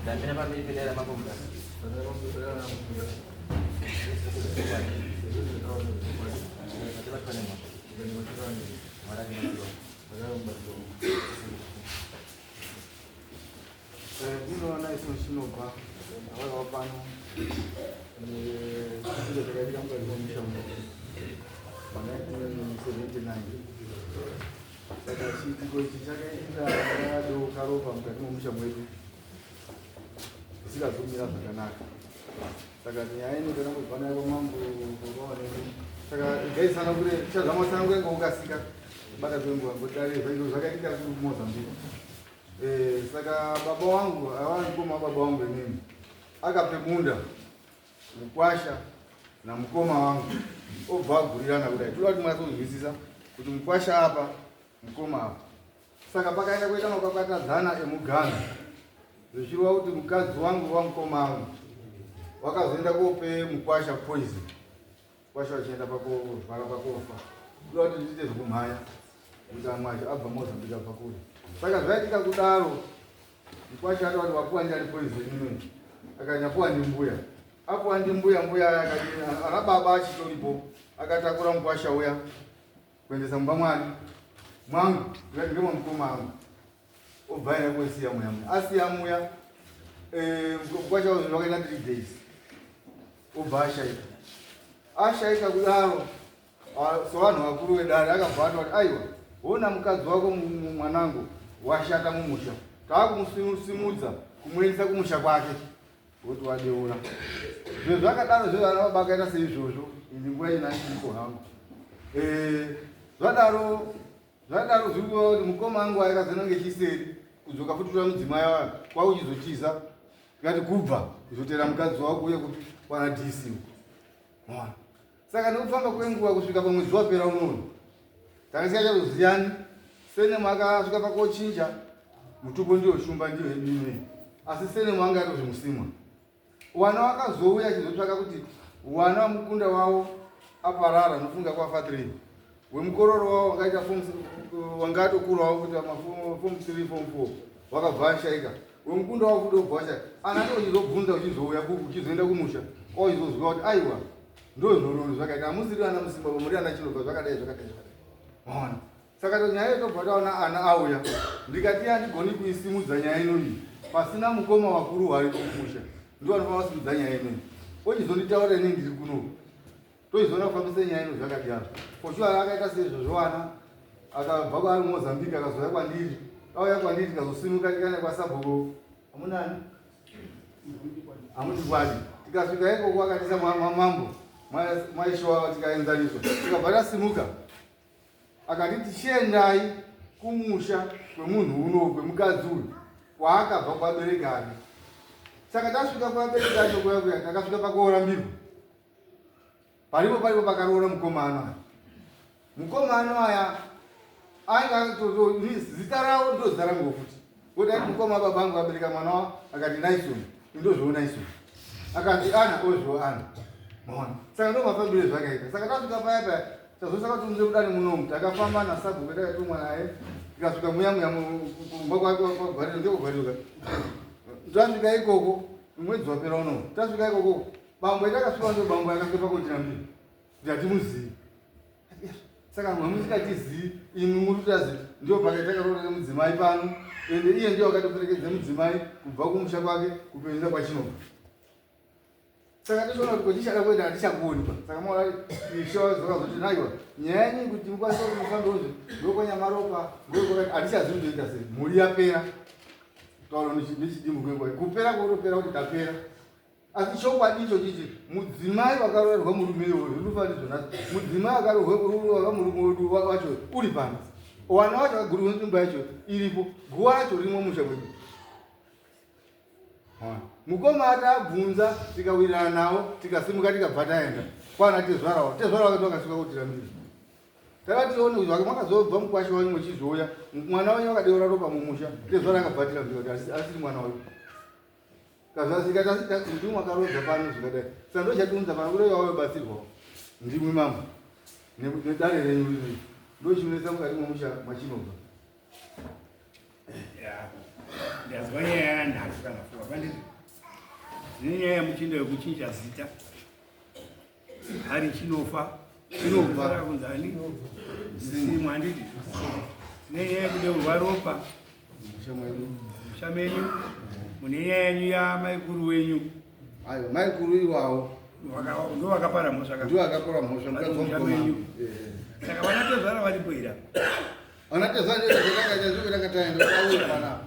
Ndamira pamberi pedare ramambo Mutasa. Ndakabatwa nemhosva. Mwari akandibatsirawo. Ndinoona isu chinobva ndakauyawo pano nezviro zvakaitika mukati memusha muno ma1979. Saka chiitiko ichi chakaitika ndakadeuka ropa mukati memusha mwedu zvisingazomira zvakanaka. Saka nyaya ino toda kubva nayo kwamambo vaoneni. Saka regai tsanangure, tichazama kutsanangura ngokukasika bata kwenguva ngokuti dare zvakaitika kuMozambique. Eh, saka baba wangu ava mukoma wababa wangu inini akape munda mukwasha namukoma wangu obva agurirana kudai. Toda kuti munyatso kunzwisisa kuti mukwasha apa mukoma apa. Saka pakaenda kuita makakatadzana emuganho zvichireva kuti mukadzi wangu wamukoma wangu wakazoenda kope mukwasha poison. Kwasha vachienda pakurwara pakofa kuda kuti ndiite zvekumhanya kuti amwe acho abva Mozambique abva kure. Saka zvaitika kudaro mukwasha atoti wapuwa ndiani poison inoyi akanyapuwa ndimbuya apuwa ndimbuya mbuya akati ana baba achitoripo akatakura mukwasha uya kuendesa mumba mwani mwangu ndikati ngemwamukoma angu obva aenda kusiya muya muya asiya muya eh, mukwasha uyu wakaita 3 days obva ashaika ashaika kudaro sevanhu vakuru vedare akabva atoti aiwa hona mukadzi wako mwanangu washata mumusha taakumusimudza kumuendesa kumusha kwake woti wadeura zve zvakadaro zve vana baba akaita seizvozvo ini nguva ina ndiko hangu eh, zvadaro zvadaro zviri kureva kuti mukoma angu aikazonange chiseri kudzoka futi tora mudzimai wayo kwakuchizotiza tikati kubva kuzotera mukadzi wako uye kupi kwana dc uko maona saka nekufamba kwenguva kusvika pamwedzi wapera unoyu tanga tisingachatoziyani senemu akasvika pakochinja mutupo ndiyo shumba ndiyo hedu inoyi asi senemu anga atozvimusimwa Wana wakazouya achizotsvaka kuti wana wamukunda wavo aparara nofunga kwafa 3 wemukororo wavo wangaita form wanga atokura wavo kuita maform 3 form 4 wakabva ashaika wemukunda wavo futi wobva washaika ana ndo uchizobvunza uchizouya uchizoenda kumusha kwauchizozwa kuti aiwa ndo nhoroondo zvakaita hamusiri ana musimba muri ana chinobva zvakadai zvakadai zvakadai maona Saka nyaya iyo tobva taona ana auya ndikati handigoni kuisimudza nyaya inoyi pasina mukoma vakuru vari kumusha ndivo vanofanira kusimudza nyaya inoyi ochizonditaura ini ndiri kuno toizoona kufambisa nyaya ino zvakati hazvo for sure akaita seizvozvo ana akabva kwaari mozambique akazouya kwandiri auya kwandiri tikazosimuka tikaenda kwasabhuku amunani amuti kwadi tikasvika ikoko akatisa mambo maishowa tikaenzaniswa tikabva tasimuka Akati tichiendai kumusha kwemunhu uno kwemukadzi uyu kwaakabva kuvabereki ake. Saka tasvika kuvabereki acho kuya kuya takasvika pakuorambirwa. Paripo paripo pakaroora mukoma ano aya. Mukoma ano aya anga zita ravo ndo zita rangu futi. Kuti ati mukoma baba angu abereka mwana wavo akati Naison, ndozvo Naison. Akati Ana ozvo Ana. Maona. Saka ndo mafambiro zvakaita. Saka tasvika paya paya Tazosaka tunze kudare munomu takafamba nasabhuku takatumwa naye tikasvika muya muya kumba kwake kwagwariro ndekogwarirwa tasvika ikoko mwedzi wapera unomu tasvika ikoko bambo yatakasvika ndo bambo yakasvika pakuitira mbiri kuti hatimuzivi saka mwe musingatizivi imwi muri kutazi ndio pakaitakaroora nemudzimai pano ende iye ndiyo akatoperekedza mudzimai kubva kumusha kwake kupinda kwachinobva Saka tichiona kuti kwetichada kuenda hatichakuoni pa. Saka maona kuti ishe wazokazoti naiwa nyaya yenyu kuti mukwanise kuti mufambe uzvi ndokwanyamaropa ndokwakati hatichazivi kutoita sei mhuri yapera taura nechidimbu kwenguva kupera kwotopera kuti tapera asi chokwadi icho chichi mudzimai wakaroorwa murume iwoyo zvinofanira ndizvona mudzimai akaroorwa murume wedu wacho uri pano wana wacho akagurwa nzvimbo yacho iripo guwa racho ririmo musha mwedu Mukoma atabvunza tikawirirana navo tikasimuka tikabva taenda kwana tezvara wavo. Tezvara wake vakasvika kutirambira. Takati tione kuti vake makazobva mukwasha wenyu muchizouya mwana wenyu akadeura ropa mumusha. Tezvara akabva atirambira kuti asiri mwana wenyu. Kazvasika ndimwe makarodza pano zvikadai. Saka ndochatiunza pano kuti vauye batsirwawo. Ndimwi mambo nedare renyu rinoi ndochinonetsa mukati memusha machinobva. Ndazwa nyaya yanhasi. kana 4 panditi tine nyaya yemuchinda yekuchinja zita hari chinofa Chinobva. kunzi ani simu handiti tine nyaya yekudeurwa ropa Musha mwedu. musha menyu mune nyaya yenyu yamaikuru wenyu. Aiwa, maikuru iwawo Ndo vakapara mhosva ka? Ndiwo akapara mhosva, mukadzi Musha wamukoma. menyu. Saka vanatezvara varipo here apa? Anatezvara ndezvakanga taenda auya panapa.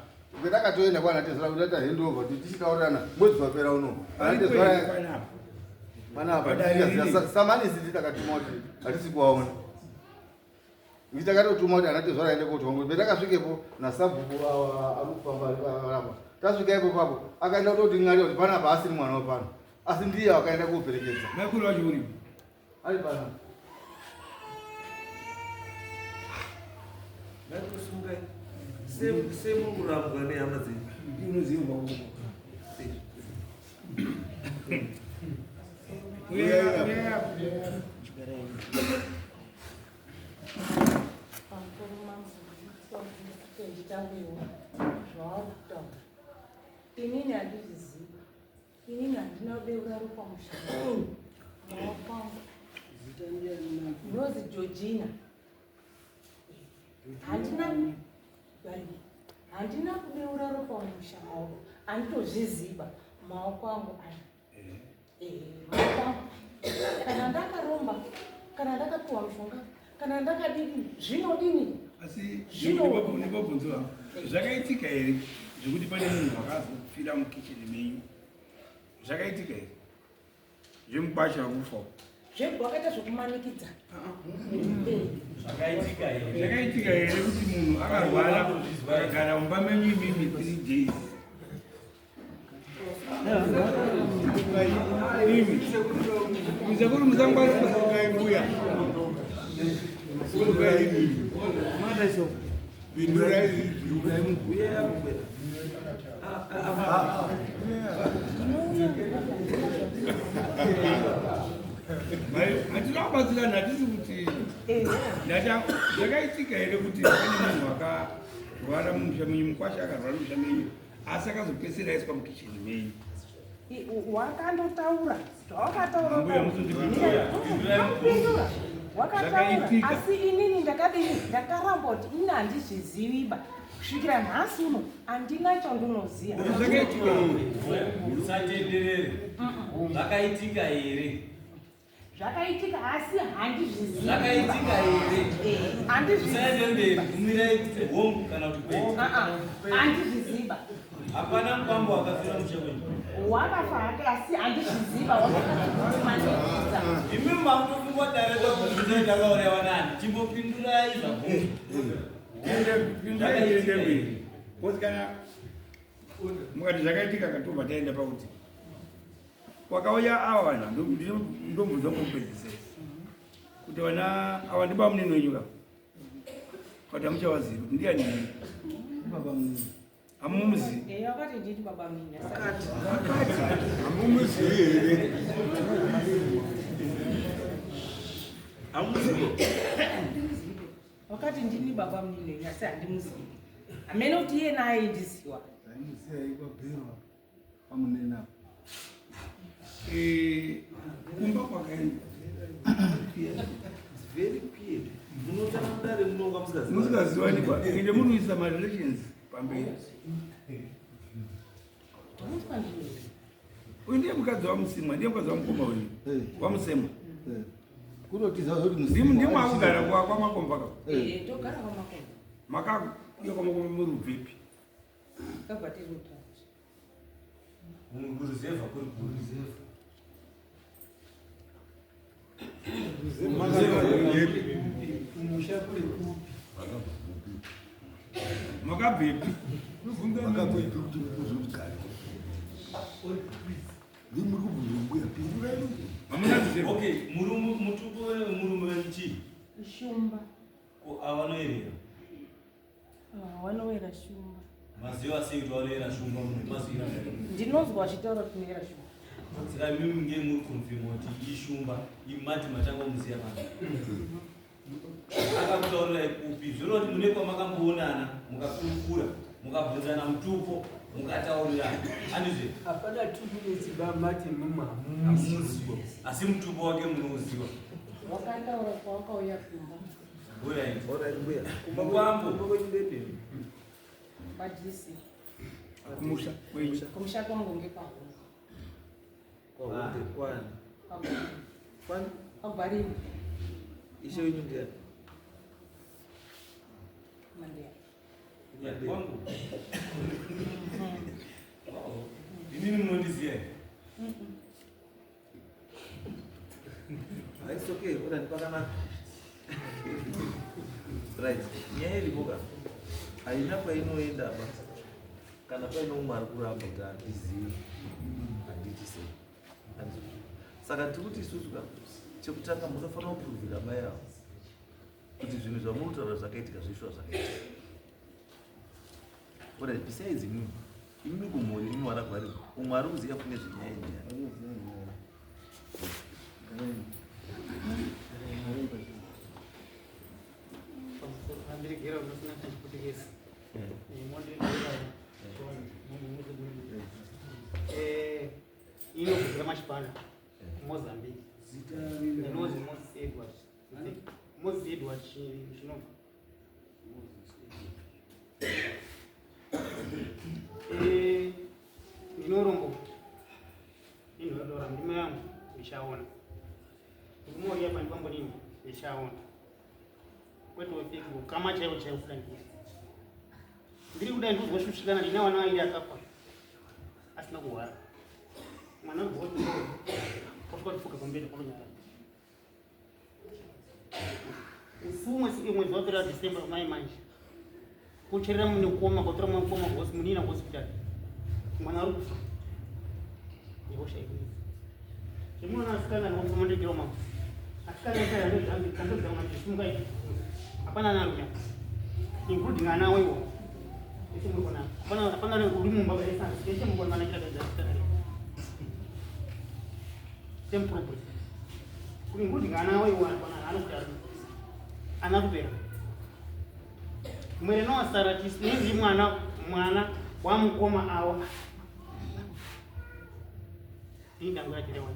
Takatoenda kwanatezvara kuti taita handover kuti tichitaurirana mwedzi wapera uno. Varipo here Anatezvara panapa? panapa. Padare riri. Samanisi takatuma kuti hatisi kuvaona. Isi takatotuma kuti anatezvara aende kootwa ngombe. Petakasvikepo nasabhuku awa ari kufamba apa. Tasvika ipo papo akaenda kutoti ng'ari kuti panapa asiri mwana wepano. Asi ndiye akaenda koperekedza. Maikuru vacho uripo? Ari panapa. Ngakusungai semurambwa nehama dzenyu. Unoziva uko. Uya, uya. Pamusoro mambo, zvavari kutaura inini handizvizivi. Inini handina kudeura ropa musha maoko angu. Ndinozi Georgina. Handina kudeura ropa musha maoko, handitozviziva. Maoko angu aya, maoko angu, kana ndakaromba, kana ndakapiwa mushonga, kana ndakadini, zvinodini? Asi Zvino- ndibobvunziwa, zvakaitika here zvekuti pane munhu akazofira mukicheni menyu? Zvakaitika here zvemukwasha wekufa? Zvewakaita zvekumanikidza. Zvakaitika here? Zvakaitika here kuti munhu akarwara akagara mumba menyu imimi 3 days? Imi musekuru, musangwari mbuya. Pindurai. Pindurai. Hatina kubatsirana, hatisi kuti ndata. Zvakaitika here kuti pane munhu akarwara mumusha menyu, mukwasha akarwara mumusha menyu, asi akazopedzisira aiswa mukicheni menyu? Wakandotaura zvawakataura. Mbuya, musundipindura. Ndakupindura. Wakataura. Zvakaitika. Asi inini ndakadini? Ndakaramba kuti ini handizviziviba. Kusvikira nhasi uno handina chandinoziva. Zvakaitika here? Usatenderere. Zvakaitika here? Zvakaitika, asi handizvizivi. Zvakaitika here? Handizvizivi. Usaende mberi, gumirai kuti hongu kana kuti kwete. Handizviziva. Hapana mukwambo wakafira musha wenyu? Wakafa hake, asi handizviziva wakakatimanikidza. Imi makutofungwa dare kwakuzvitai takaurayiwa nani? Chimbopindurai zvabvunzwa. Pindurai, tiende mberi. Kozi kana mukati zvakaitika, katobva taenda pakuti wakauya ava vanhu, ndomubvunza ngokupedzisira kuti vana ava ndibamunini wenyu ka, kuti hamuchavazivi kuti ndiani wenyu? Hamumuzivi? Wakati ndini baba mini. Hamumuzivi here? Hamuzivo. Wakati ndini baba munini, asi handimuzivi hamene kuti iye naye ndiziwa. Zaimuziva ikwabherwa pamunena. Kumba kwakaenda It's very clear. Munotanga mudare munonga musingazivi. Musingazivanikwa, ende munoisa marelations pamberi. Unozwa ndini. Uyu ndiye mukadzi waMusimwa, ndiye mukadzi wamukoma wenyu waMusemwa. Kutotiza zoti. Ndimwe akugara kwaMakomba ka? Togara kwaMakomba. Makauya kwaMakomba muri ubvepi? Kabva tiri mutaundi. Kuruzevha kuri kuri? Kumusha kuri kupi? Makabvepi? Makabvepi kuti muzogare? Ndimuri kubvunza mbuya, pindurai. Hamuna ruzevha? Okay, murume, mutupo wemurume wenyu chii? Shumba. Ko avanoerera? Ah, vanowera shumba. Maziva sei kuti vanoera shumba? Munhu mazivira? Ndinonzwa vachitaura kuti noera shumba. Saka imimi nge muri confirm kuti ishumba? Imati matanga muziya vanhu akakutaurirai kupi? Zvoreva kuti mune kwamakamboonana mukakurukura? Mukabvunzana mutupo, mukataurirana. Andizve? Hapana 2 minutes bamati mumwe hamuziwa. Asi mutupo wake munouziwa. Wakataura pawakauya kumba. Alright. Alright, mbuya. Mukwambo. Kumba kwenyu ndepi? Padc. Kumusha kwenyu. Kumusha kwangu ngepahunga. Kwahunde kwani? Kwani? Kwagwarini. Ishe wenyu ndiani? Mandeya. Yeah, kwangu. Oh, inini munondiziva here? Ah, it's okay. Alright, pakanaka. Right. Nyaya iripo ka. Haina kwainoenda ba. Kana paine umwe ari kuramba kuti handizivi. Handiti sei. Handiti. Saka tiri kuti isusu ka chekutanga munofanira kupuruvhira mai avo kuti zvinhu zvamuri kutaura zvakaitika zvishwa zvakaitika. Alright, besides imimi, imimi kumhuri imimi waragwari, umwe ari kuziva kune zvenyaya iyi ndiani? Pandirigera unosina chiputikisi. Mondirigera. Inobvira machipana kuMozambique. Ndinozi Moses Edward. Moses Edward Chinobva. Ndinorombo indodora ndima yangu ndichaona ndimoriya pandipambo nini ndichaona kwete wefeki ukama chaiwo chaiwo fuda ndii ndiri kudai ndikuzoshushikana ndine vana vairi akafa asina kuhwara mwana osvika kufuka pamberi pakanyarara usumwe mwedzi wapera December mai manje kucherera mune koma kwatora mukoma munina kuhospitali mwana ari kufa nehosha yekunetsa zvemunoona asikana ndikufomondekero mama asikana andozamasimukai hapana anarunya including ana wewo ese muri kuona hapana hapana uri mumba ese muri kuona vana same problem including ana wewo hapana anokuti ana kupera mwere nowasara tinzi mwana mwana wamukoma awa indango yachirewa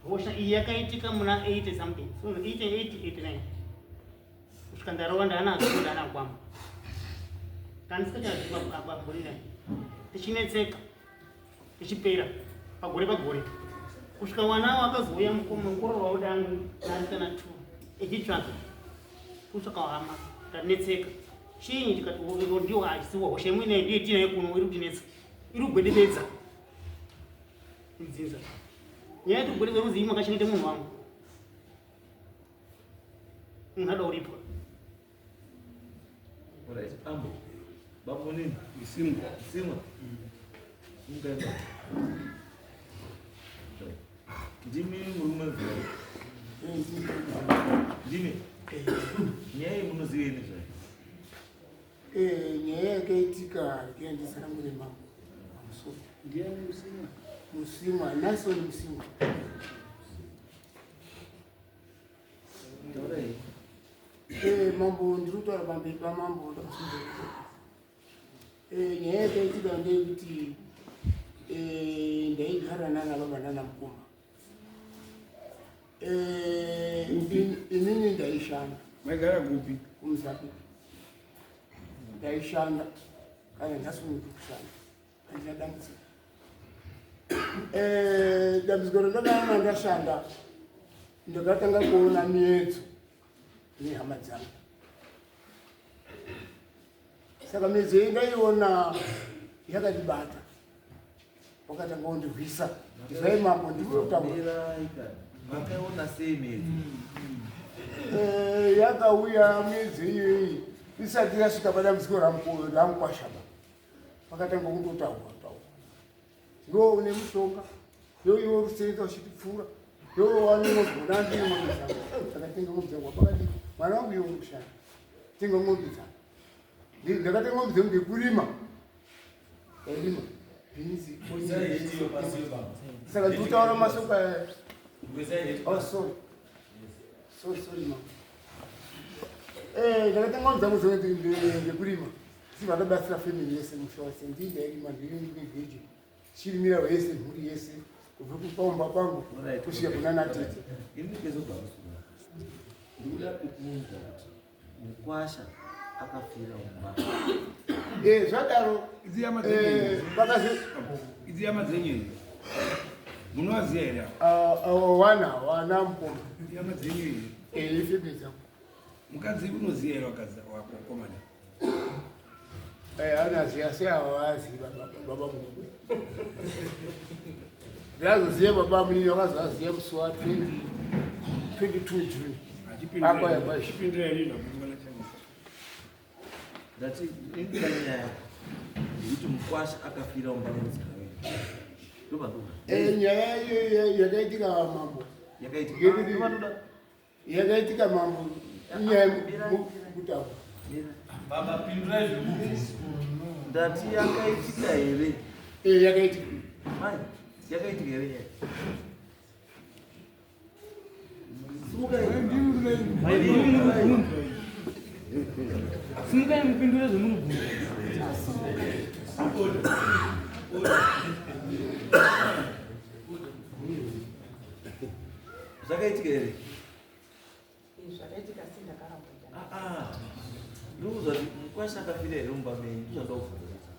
hosha iyi yakaitika muna 80 something so 88 89 kusvika ndarova ndaanazo ndaanagwama kandisikachaziva tichinetseka tichipera pagore pagore kusvika mwana wakazouya mukororo waudangu naasikana two echitsvaga kutsvaka hama tanetseka chinyi tikati ndiwo achisiwa hosha imwe nayo ndiyo tinayo kuno iri kutinetsa iri kugwedebedza mudzinza nyaya yeti kugwedebedza kuzi imwe akachengete munhu wangu munhu ada uripwa. Alright, ambo. Bambo nini? Isimwa. Simwa. Mukaenda. Ndimi murume mvura. Ndimi. Nyaya iyi munoziva ini zvayo. Nyaya yakaitika yandisana mambo pamusoro. Ndiani Musimwa? Musimwa, Nason Musimwa. Taurai. Mambo, ndiri kutaura pamberi pamambo ndakusunza. Nyaya yakaitika ndeyekuti ndaigara nana baba nana mukoma. Inini ndaishanda. Maigara kupi? KuMozambique ndaishanda. Kana nhasi uno ndiri kushanda, handina dambudziko. Dambudziko randakaona, ndashanda ndakatanga kuona miedzo nehama dzangu. Saka miedzo iyi ndaiona yakandibata, wakatanga kundirwisa. Zvai mambo, ndiri kutaura. Mirai kana. Makaiona sei miedzo? Yakauya miedzo iyoyi isati yasvika padambudziko ramukwashaba, pakatanga kundotaura taura ndo une mushonga yoiwo rusenza uchitipfuura yowanogona ndine ng'ombe dzangu. Saka tenga ng'ombe dzangu pakati mwana wangu iwe uri kushanda, tenga ng'ombe dzangu. Ndakatenga ng'ombe dzangu ndekurima, ndairima bhinzi. Saka ndikutaura masoko aya. Oh, sorry, sorry, sorry, mama. Ndakatenga ng'ombe dzangu ndekurima. Asi vakabatsira family yese musha wese ndii ndairima ndini ndine vheji chirimira wese mhuri yese kubva kupaumba pangu kusvika kuna natete. Ini ndikuzobva musura. Ndikuda kukunzwa kuti mukwasha akafira mumba. Eh zvadaro idzi hama dzenyu. Eh vakazi idzi hama dzenyu idzi. Munovaziva here? Ah, ah, wana wana mukoma. Idzi hama dzenyu idzi. Eh ifembe dzangu. Mukadzi unoziva here wakadzi wako komana? Eh anaziva sei havazivi baba mukuru. Ndazoziva baba munini vakazovaziva musi wa 22 June. Apa yapa. Achipindura here zvabvunzwa naChamisa? Ndati indira nyaya yekuti mukwasha akafira mumba memudzimai wenyu. Ndovandoda. Eh nyaya iyo yakaitika mambo. Yakaitika. Yekuti yakaitika mambo inyaya yekutaura. Baba pindurai zvekubvunza. Ndati yakaitika here? Eh yakaitika. Mai, yakaitika here nyaya? Simukai. Simukai mupindure zvemuri kubvunza. Zvakaitika here? Zvakaitika sei ndakaramba kuita. Ah ah. Ndikuudza kuti mukwasha akafira here mumba menyu? Ndozvandakubvunza.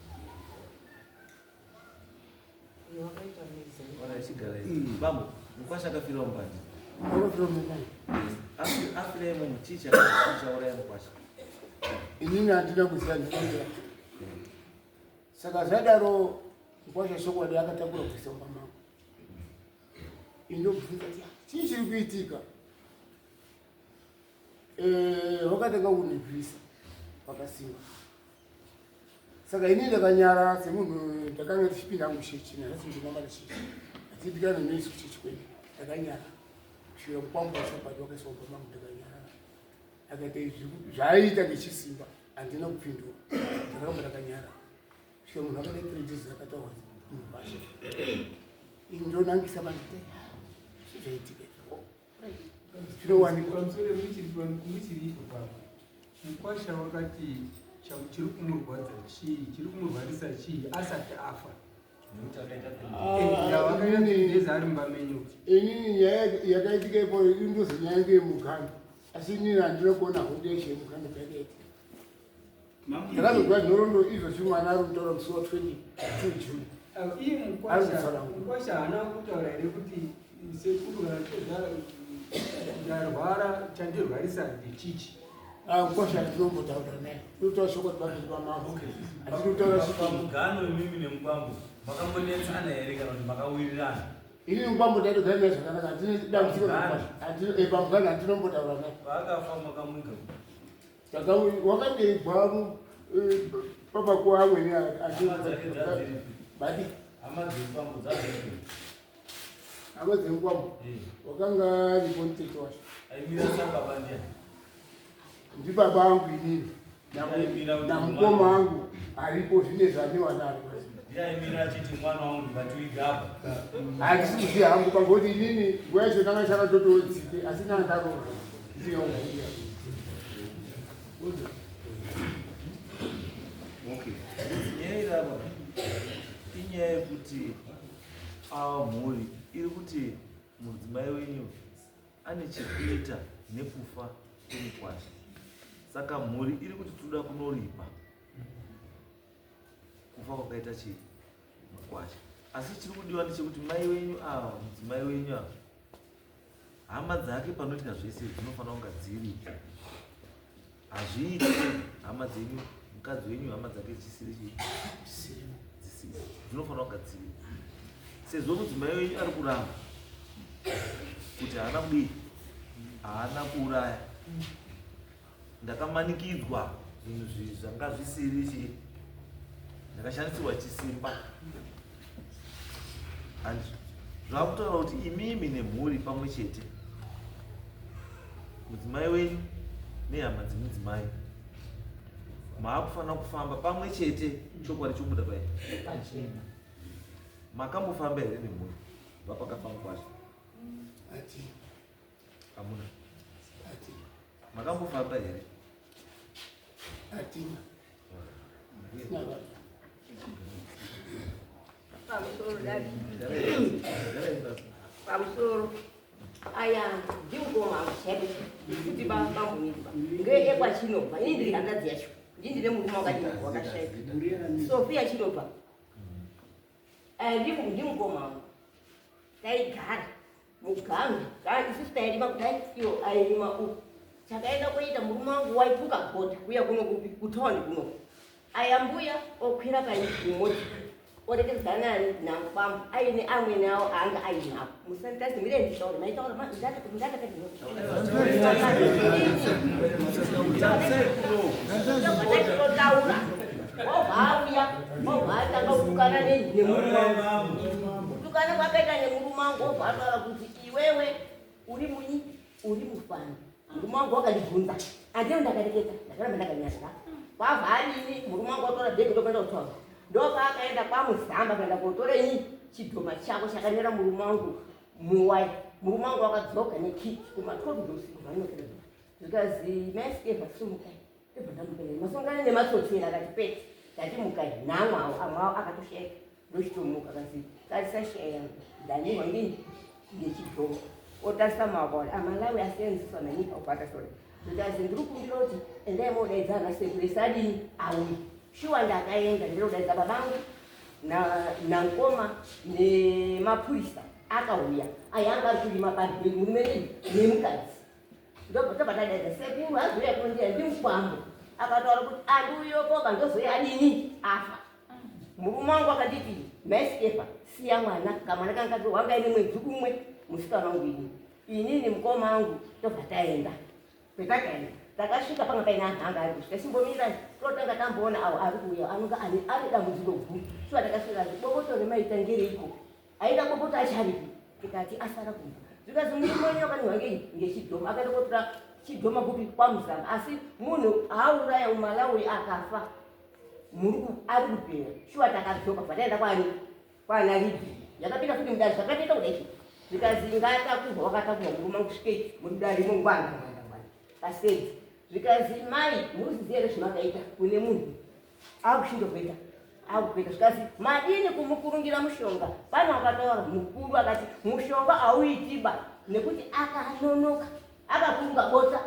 Iye wakaita mwedzi. Ora chigara here. Bambo, mukwasha akafira mumba ndi. Akafira mumba. Afira imomo chii chauraya mukwasha? Inini handina kuziva ndinoziva. Saka zvadaro mukwasha chokwadi akatakura kuisa mumba mangu. Indobvunza kuti chii chiri kuitika? Eh, vakatanga kundibvisa vakasimba. Saka ini ndakanyarara semunhu ndakanga ndichipinda muchechi nhasi ndinamata chechi. Achidikana nesu kuchechi kwedu. Ndakanyarara. Kusvika mukwambo wachokwadi wakaiswa mumba mangu ndakanyarara. Akaita izvi zvaaiita ngechisimba handina kupindura. Ndakaramba ndakanyarara. Kusvika munhu akadai 3 days akataura mubasha. Ini ndonangisa manje zvaitika. Zvinowanikwa. Pamusoro muchiri ipo papa. Mukwasha wakati chiri kumurwadza chii, chiri kumurwarisa chii asati afa. Ari mumba menyu. Inini nyaya yakaitika ipo indozi nyaya yangu yemugando. Asi inini handina kuona hondo yacho yemugando yakaitika. Ndakazozwa nhoroondo izvozvi mwana ari kutaura musi wa 22 June. Iye Ari kutsanangura. mukwasha haana kutaura here kuti sekuru kana tezvara ndarwara chandirwarisa ndechichi. Ah, mukwasha handinombotaura naye. Ndinotaura shoko kuti pamambo. Handiri kutaura shoko. Pamugano imimi nemukwambo makambonetsana here kana kuti makawirirana? Inini mukwambo ndaitogara naye zvakanaka. Handina dambudziko nemukwasha. Pamugano handinombotaura naye. Paakafa makamuga. Saka wakandeigwa papakuwa amweni Hama dzake dzadziripi? badi Hama dzemukwambo dzadziripi? hama dzemukwambo wakanga aripo mutete wacho Aimira sababa ndiani? ndibaba angu inini Aimira kuti namukoma angu aripo zvine zvaniwanaro Ndiye aimira achiti mwana wangu ndikatiwiga apa. handisi kuziva hangu pangoti inini nguva yacho ndanga chakatotodzike asi nanga ndaroora ndinauziya Okay. Nyaya iri apa inyaya yekuti ava mhuri iri kuti mudzimai wenyu ane chekuita nekufa kwemukwasha. Saka mhuri iri kuti toda kunoripa kufa kwakaita chii mukwasha. Asi chiri kudiwa ndechekuti mai wenyu ava mudzimai wenyu ava hama dzake panoitika zvese dzinofanira kunga dziripo. Hazviiti hama dzenyu mukadzi wenyu hama dzake dzisiri chii dzisiri dzinofanira kunga dziripo. Sezvo mudzimai wenyu ari kuramba kuti haana kudii haana kuuraya ndakamanikidzwa zvinhu zvanga zvisiri chii ndakashandisirwa chisimba and zvakutaura kuti imimi nemhuri pamwe chete mudzimai wenyu nehama dzemudzimai maakufanira kufamba pamwe chete chokwadi chobuda pai Pachena. makambofamba here nemhuri kubva pakafa mukwasha hamuna makambofamba here hatina. Pamusoro dadi. Pamusoro. Aya ndimukoma chaipo kuti bambonirwa ngeekwachinobva ini ndiri hanzvadzi yacho ndini ndine murume wakadini wakashaika Sofia Chinobva. Aya ndimukoma wangu taigara muganhu isusu tairima kudai iwo airima uku takaenda koita murume wangu waipuka gota kuya kuno kupi kutawuni kuno aya mbuya okwira paimoti orekedzana nani namukwambo aine amwene awo aanga ainavo musanditazi mire nditaure maitaura ndakatinotaura obva auya obva atanga kutukana nemurume wangu kutukana kwakaita nemurume wangu obva ataura kuti iwewe uri munyi uri mufana murume wangu wakandibvunza andino ndakareketa ndakaramba ndakanyarara kwabva adini murume wangu watora bhegi ndokuenda kutaura ndopaakaenda kwamuzamba kuenda kotora ini chidhoma chako chakanyora murume wangu muwai murume wangu wakadzoka nekiti kuma 12 dzeusiku vanokera zvikazi maiseva sumukai ndobva ndamukai masongana nematsotsi akati peti ndati mukai nhamwe awo amwe awo akatoshaika ndochitomuka kasi tarisa shaya yangu ndanyimwa ngei ngechidhoma otarisa maoko amalawi asenziswa nanyika ubata sore zvikazi ndiri kumbira kuti endai modaidza ana sekuru esadini auye shuwa ndakaenda ndinodaidza babangu nankoma nemapurisa akauya aya anga ari kurima pamberi murume nemukadzi ndobva tadaidza sekuru azouya kunondiya ndimukwambo akataura kuti andiuyopoka ndozoya adini afa murume wangu akanditi maisikefa siya mwana kamwana kanga wanga ine mwedzi umwe musikana wangu ini inini mukoma wangu tobva taenda kwetakaenda takasvika panga paine anhu anga ari kusvika simbomira totanga tamboona awo ari kuuya anonga ane ane dambudziko guru shuwa takasvika bopoto remaita ngereiko aida bopoto acharipi tikati asara kumba zvikazi murume wenyu wakanyorwa ngei ngechidhoma akaenda kotora chidhoma kupi kwamuzamba asi munhu auraya umalawi akafa muri ari kupera shuwa takadzoka bva taenda kwani kwana Ribhi yakapinda futi mudare zvakatoita kudai zvikazi ngatakurwa wakatakurwa murume wangu svikei mudare mongwanda ngwanda ngwanda pasedi zvikazi mai muruziziva here zvamakaita kune munhu akuchindokuita akukuita zvikazi madini kumukurungira mushonga pane wakataura mukuru akati mushonga auitiba nekuti akanonoka akakurunga bota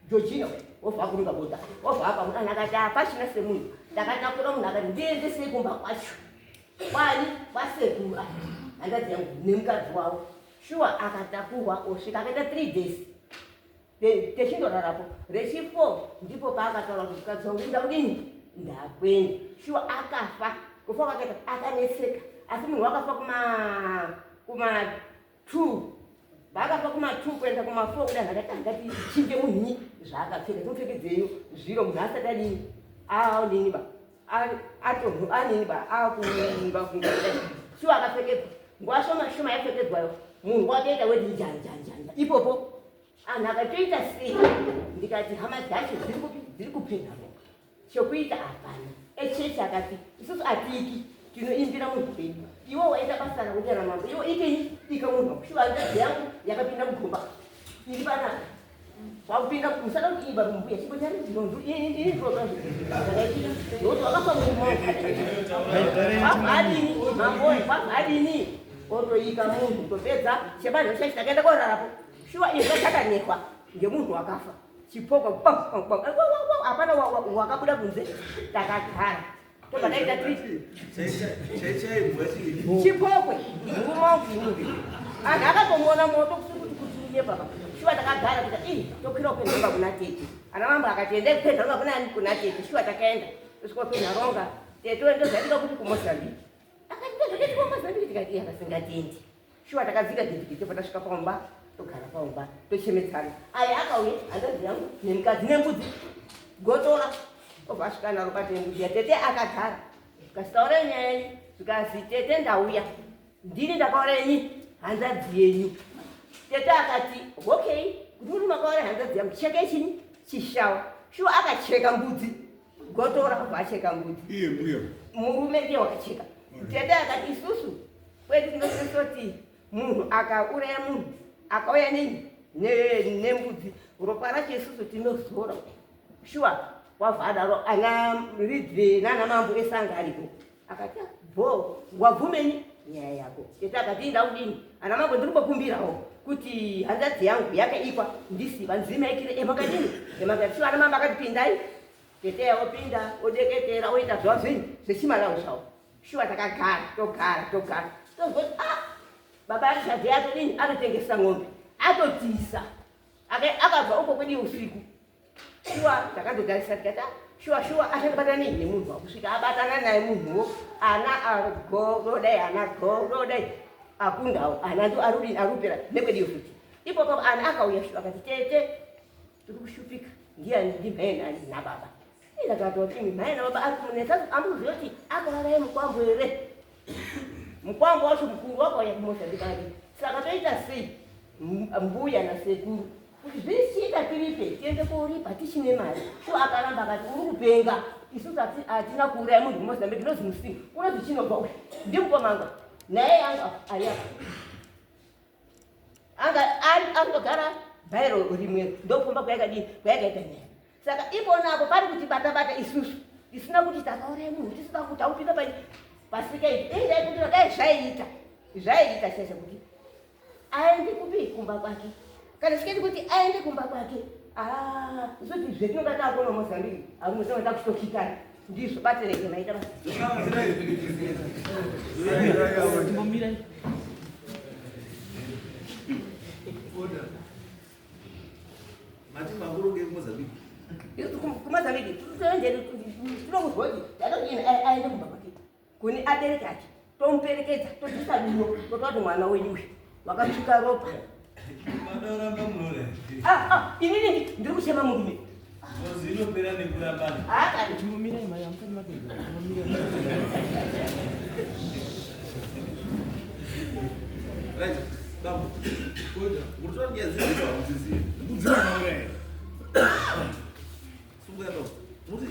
Georgina wobva akurunga bota wobva apa munhu akati hapachina semunhu ndakatakura munhu akati ndiendesei kumba kwacho kwani kwasekuru hanzvadzi yangu nemukadzi wavo shuwa akatakurwa osvika akaita 3 days techindorarapo rechi4 ndipo paakataura kuti mukadzi wangu ndakudini ndakwenda shuwa akafa kufa kwakaita akanetseka asi munhu wakafa kuma 2 vaakafa kuma 2 kuenda kuma 4 kuda zvakati angati chinje munhu zvaakapfeka timupfekedzeyo zviro munhu asati adini aonini ba atonhu anini ba akunga kunga shuwa akapfekedzwa nguva shoma shoma yapfekedzwayo munhu watoita weti njanjanjanja ipopo anhu akatoita sei ndikati hama dzacho dziri kupi dziri kupinda chokuita hapana echechi akati isusu atiiki tinoimbira munhu wedu iwe waita basa rakutera mambo iwe ikenyi ika munhu shuwa hanzvadzi yangu yakapinda mugomba iri panapa wakupinda musada kuti iba mbuya chimbonyari ndinondu ini ndinozvakaitika nokuti wakafa murume mamboe kwabva adini otoika munhu topedza chebanhu chachi takaenda korarapo shuwa izvo chakanekwa ngemunhu wakafa chipoko hapana wakabuda kunze takagara tobva taita chipokwe murume wangu imuvi anhu akatomuona moto kusiri kuti kuti baba shuwa takagara kuita ii tokwira kupendha kuna tete ana mambo akati endai kupendha ronga kuna ani kuna tete shuwa takaenda tosvika kupendha ronga tete ndozvatika kuti kumozambique akati ndozvakaita kumozambique tikati iya vasingatendi shuwa takadzika gidhigidhi tobva tasvika paumba togara paumba tochemetsana aya akauya hanzvadzi yangu nemukadzi nembudzi gotora obva asvika naro patembudzi yatete akagara zvikazitaura nyaya yenyu zvikazi tete ndauya ndini ndakaura yenyu hanzvadzi yenyu tete akati okay kuti muri makaura hanzvadzi yangu cheke chinyi chishawa shuwa akacheka mbudzi gotora obva acheka mbudzi iye mbuya murume ndiye wakacheka tete akati isusu kwedu tinosisoti munhu akauraya munhu akauya nembudzi ropa racho isusu tinozora shuwa. Wabva adaro ana Ridley nana mambo ese anga aripo. Akati ah, bho wabvumenyi nyaya yako. Tete akati inda kudini? Ana mambo ndiri kumbokumbirawo kuti hanzvadzi yangu yakaikwa ndisiva nzimaikire emakadini emakati ana mambo akati pindai. Tete opinda odeketera oita zvavo zvinhu zvechimalawi zvavo. Shuwa takagara togara togara tozoti ah baba Richard atodini atotengesa ng'ombe atotisa akabva uko kwedu usiku shuwa takandotarisa tikati ah, shuwa shuwa achandobatana nei nemunhu wakusvika abatana naye munhuwo ana agododai ana gododai akundawo ana ndo arudini arupera nekwediyo futi ipopo ana akauya shuwa akati tete tiri kushupika ndiyani ndimhaye nani nababa ndakatoti imi mhaye nababa ari kumunetsa amuziva kuti akauraya mukwambo here mukwambo wacho mukuru wakauya kumozambikati saka toita sei mbuya nasekuru kuti zvisiita tiripe tiende koripa tichine mari so akaramba akati uri kupenga isusu hatina kuuraya munhu kumozambique unozi musini unozi chinobva uyu ndimukomanga naye anga ari apa anga anogara bhairo rimwe ndokufamba kwayakadii kwayakaita nyaya saka ipona apo pari kutibatabata isusu tisina kuti takauraya munhu tisina kuti aupinda pasika iyi dei ndaikumbira dai zvaiita zvaiita chaizvo kuti aende kupi kumba kwake kana sikaiti kuti aende kumba kwake ah, zoti zvetinonga takuona mozambique arume tinonga takuchitokikana ndizvo batereke maita basa Mati makuru ngekumozambique kumozambique tinokuzwa kuti tatodini aende kumba kwake kune abereki ake tomuperekedza tobvisa duro totoa kuti mwana wenyu uyu wakatsvuka ropa ah, ah, inini ndiri kuchema murume inopera nekurambana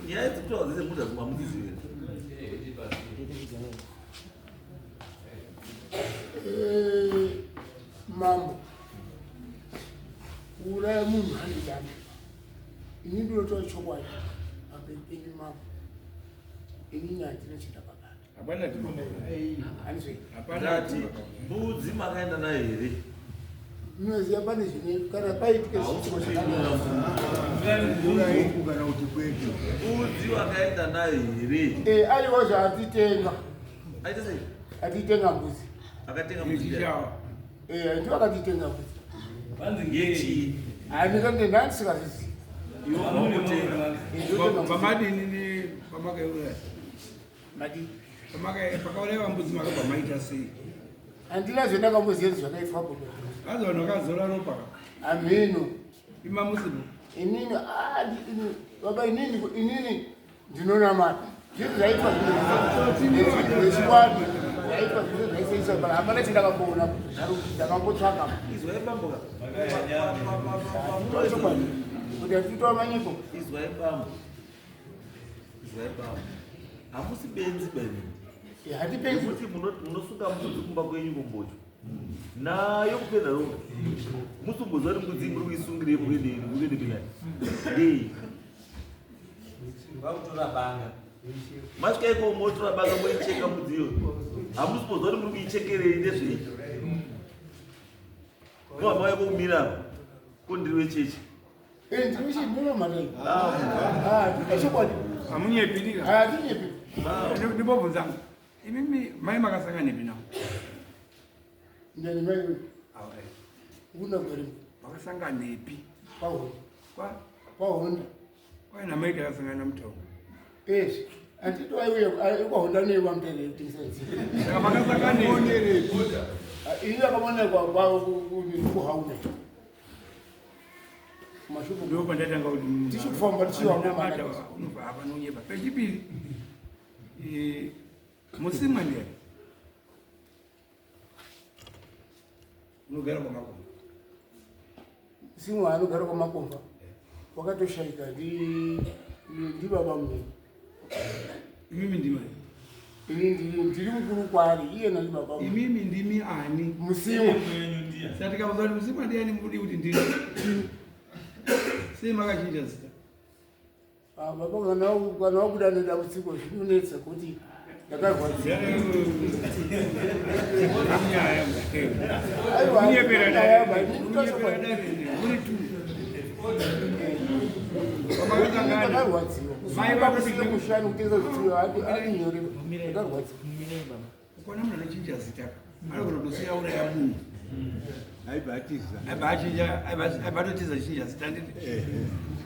Nyaya dzekutaura dzese muda hamudzizive. Eh, mambo kuuraya munhu handidani ini ndinotora chokwadi pamberi penyu mambo inini handina chendakabata Ndati mbudzi makaenda nayo here? Munoziva pane zvine kana paitike zviitiko kana kuti kwete. Mbudzi wakaenda nayo here? Eh, aiwa zvaatitenga. Aita sei? Atitenga mbudzi. Akatenga mbudzi. Eh, ndiwo akatitenga mbudzi. Vanzi ngechii? Handikande ndandisingazvizivi. Iwe unotenga. Pamadini pamakaiuraya? Madii? Pakauraiwa mbudzi makabva maita sei? Handina zvendakamboziva kuti zvakaitwa bodo. Vanzi vanhu vakazora ropa. Hameno. Ima musipo. Inini ah, ini baba inini inini ndinonamata. Zvinhu zvaitwa zvechikwadi zvaitwa zvinhu zvaiseisa but hapana chendakamboona ndakambotsvaka. Izwai bambo ka. Chokwadi. Kuti hatitoa manyepo. Izwai bambo. Izwai bambo. Hamusi benzi beni. Hatipenzi. Nekuti munosunga mbudzi kumba kwenyu kumbocho. Nayo kupedza ropa. Musumboziva kuti mbudzi muri kuisungirei mukuendei mukuende pinai. Ndei. Vakutora banga. Masvika iko motora banga moicheka mbudzi iyo. Hamusi kuziva kuti muri kuichekerei ndezvei. Ko mauya kumira apa. Ko ndiri wechechi. Eh, ndiri wechechi munomhata. Ah, ndine chokwadi. Hamunyepi ndika. Hatinyepi. Ndibobvunza. Imimi mai makasanganepi nawo? Ndani mai wewe. Awa. Una gwere. Makasanganepi? Pahonda. Kwa? Pahonda. Kwa na mai takasangana mutown. Eh. Andito aiwe kwa Honda ne wa mtere tisa. Saka makasanganepi? Ini akamona kwa kwa ku hauna. Mashuku Ndipo pandatanga kuti tichifamba tichiwa mata unobva apa nonyepa. Pechipiri. Eh, musimwa ndiye. Unogara kwamakomba. Simwa anogara kwamakomba. Wakatoshaika ndi ndi baba munini. Imimi ndimi. Ini ndiri mukuru kwaari iye nani baba. Imimi ndimi ani? Musimwa. Saka tikabuza kuti musimwa ndiani mukudi kuti ndini. Sei makachinja zita? Ah, baba kana kana wabuda nedambudziko zvinonetsa kuti ndakarwadziwa. Aiwa, nyaya ba, ndakarwadziwa. Kusunga kushanu kutengesa zvitsiyo ari nyore. Ndakarwadziwa. Ukaona munhu anochinja zita anogona kutosiya uraya munhu aibva atiza aibva achinja aibva atotiza chinja zita nditi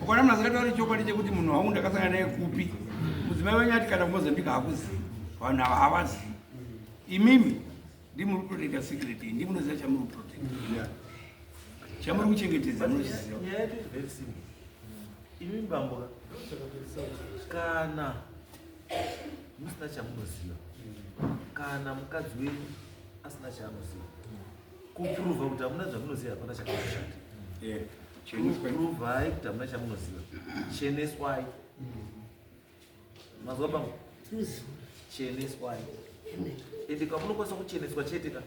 ukaona munhu asingatauri chokwadi chekuti munhu wangu ndakasangana naye kupi mudzimai wenyu ati kana kumozambique hakuzivi vanhu ava havazivi imimi ndimuri kuprotecta secret iyi ndimunoziva chamuri kuprotecta chamuri kuchengetedza munochiziva Nyaya yedu is very simple. Imi bambo kana musina chamunoziva kana mukadzi wenyu asina chaanoziva kupuruvha kuti hamuna zvamunoziva hapana chakashata puruvhai kuti hamuna chamunoziva cheneswai mazwa bambo cheneswai ende kamunokwanisa kucheneswa chete ka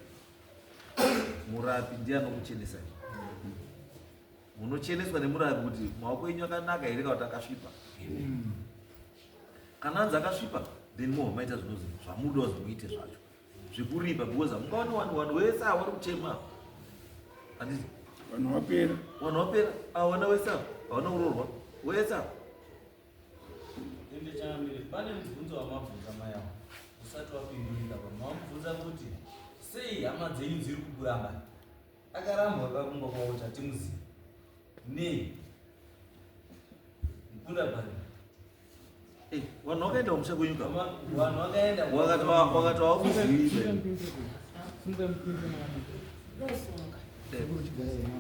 murapi ndiye anokuchenesai munocheneswa nemurapi kuti maoko enyu akanaka here kana kuti akasvipa kana anzi akasvipa then mobva maita zvinozi zvamuda kuti muite zvacho zvekuripa because hamungaoni vanhu vanhu wese ava vari kuchema handiti vanhu vapera vanhu vapera awana wese ava hawana kuroorwa wese ava Ende changamire, pane mubvunzo wamabvunza mai avo usati wapindurika pa mamubvunza kuti sei hama dzenyu dziri kukuramba akarambwa kakumba kwavo kuti hatimuzivi nei mukunda pari Eh, vanhu vakaenda kumusha kwenyu ka vanhu vakaenda wakati wakati wakuzivi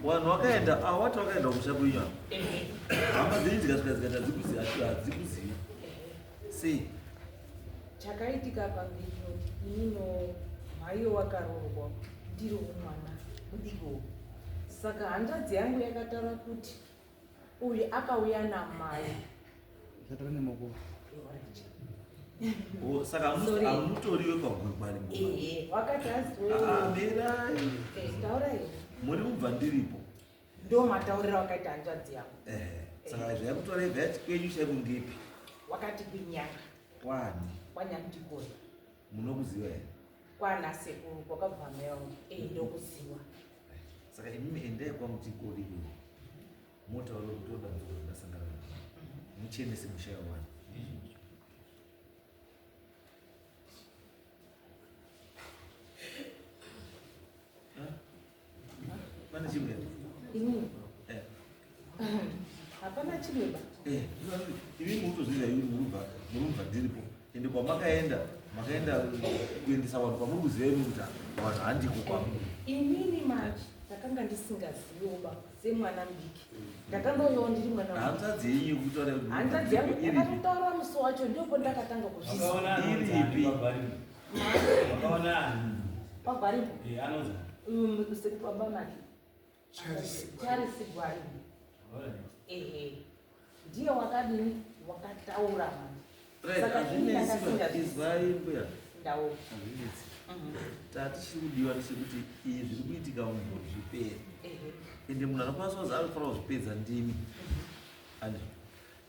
vanhu vakaenda awati vakaenda kumusha kwenyu apa hama dzenyu dzikasvika dzikati hadzikuzivi hadzikuzivi sei Chakaitika pamberi inino mhaiyo wakaroorwa ndiri mwana mudiki saka hanzvadzi yangu yakataura kuti uyu akauya namai Oh, saka Sorry. hamutori wepagwegwari Ehe, wakati Ah, mirai. taura here muri kubva ndiripo ndo matauriro akaita hanzvadzi yangu Ehe, saka zvayakutora ibva yati kwenyu chaiko ngepi wakati kunyanga kwani kwanyandikoni munokuziva here kwana sekuru kwakabva mai vangu ee ndokuziwa saka imimi endai kwamutikori iwe motaura kuti odambudziko randasangana naro muchenese musha wevanhu pane chimwe here? Inini Eh. hapana chimwe ba Eh, imi murikutozviziva imi murubva murubva ndiripo ende kwamakaenda makaenda kuendesa vanhu kwamuri kuziva imi kuti vanhu handiko kwamuri inini manje ndakanga ndisingaziviwo ba semwana mudiki ndakandoyawo ndiri mwana mudiki. hanzvadzi yenyu yekutaura kuti murubva hanzvadzi yangu ndiripo iripi yakatotaura musi wacho ndipo ndakatanga Wakaona kuzviziva anonzi ani pagwaripo? Wakaona ani? pagwaripo Eh, anonzi sekuru baba make charisi gwaripo ehe ndiye wakadini wakataura manje Right, Saka inini hazvinetsi ba, ndakasingazivi. izwai mbuya Ndawo. hazvinetsi tatichiri kudiwa ndechekuti izvi zviri kuitika mumhuri zvipere Ehe. ende munhu anokwanisa kuzi anofanira kuzvipedza ndimi andi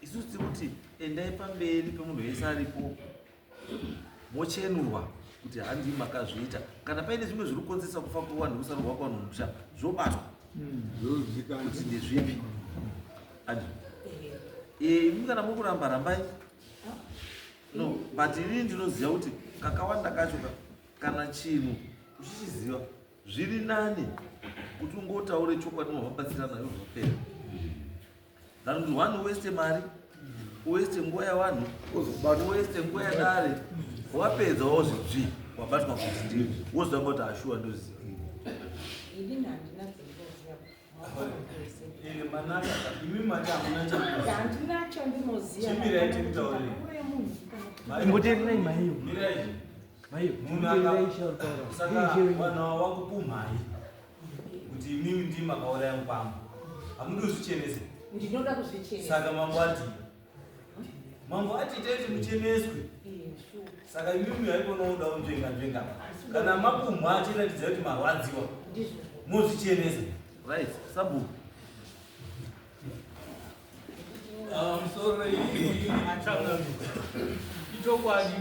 isusu tiri kuti endai pamberi pemunhu wese aripo mochenurwa kuti handi makazviita kana paine zvimwe zviri kukonzeresa kufa kwevanhu kusarurwa kwanhu musha zvobatwa kuti ndezvipi andi imi kana muri kuramba rambai no but inini ndinoziva kuti kakawanda kacho ka kana chinhu uchichiziva zviri nani kuti ungotaure chokwadi mavabatsirana nayo zvapera than kuti one uweste mari uweste nguva yavanhu uweste nguva yadare wapedza wozvidzvi wabatwa kuti ndiwe wozotanga kuti ashuwa ndoziva Inini handina dzandinoziva Ine manaka imi mati hamuna chamunoziva. handina chandinoziva Chimirai tikutaurire. Imboteererai maiyo. Mirai. Maiyo, Munhu imboteererai aka- shauri taura. Saka vanhu ava vakupumhai kuti imimi ndimi makauraya mukwambo. Hamudi kuzvichenesa. ndinoda kuzvichenesa Saka mambo ati mambo ati itai kuti mucheneswe. Saka imimi haikona kuda kunzvenga nzvenga. Kana mapumha achiratidza kuti marwadziwa. Mozvichenesa. Right, sabu. Pamusoro ichangamire. Ichokwadi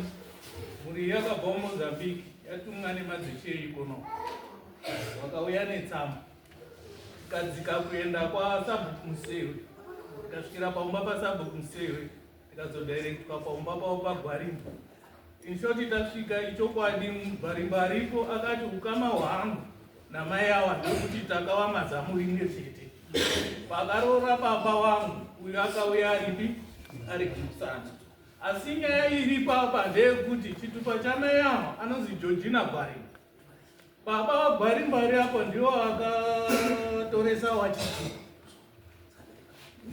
mhuri yakabva muMozambique yatumwa nemadzishe ikono. Wakauya netsamba. Tikadzika kuenda kwaSabhuku Musewe. Tikasvikira paumba paSabhuku Musewe. Tikazodirectwa paumba pavo paGwarimba. In short tasvika ichokwadi Gwarimba aripo akati ukama hwangu namai awa ndekuti takawa mazamu rimwe chete. Pakaroora baba wangu uyo akauya aripi ari kumusana. Asi nyaya iripo apa ndeyekuti chitupa chamai awa anonzi Georgina Gwarimba. Baba vaGwarimba ari apo ndiwo akatoresa wachitupa.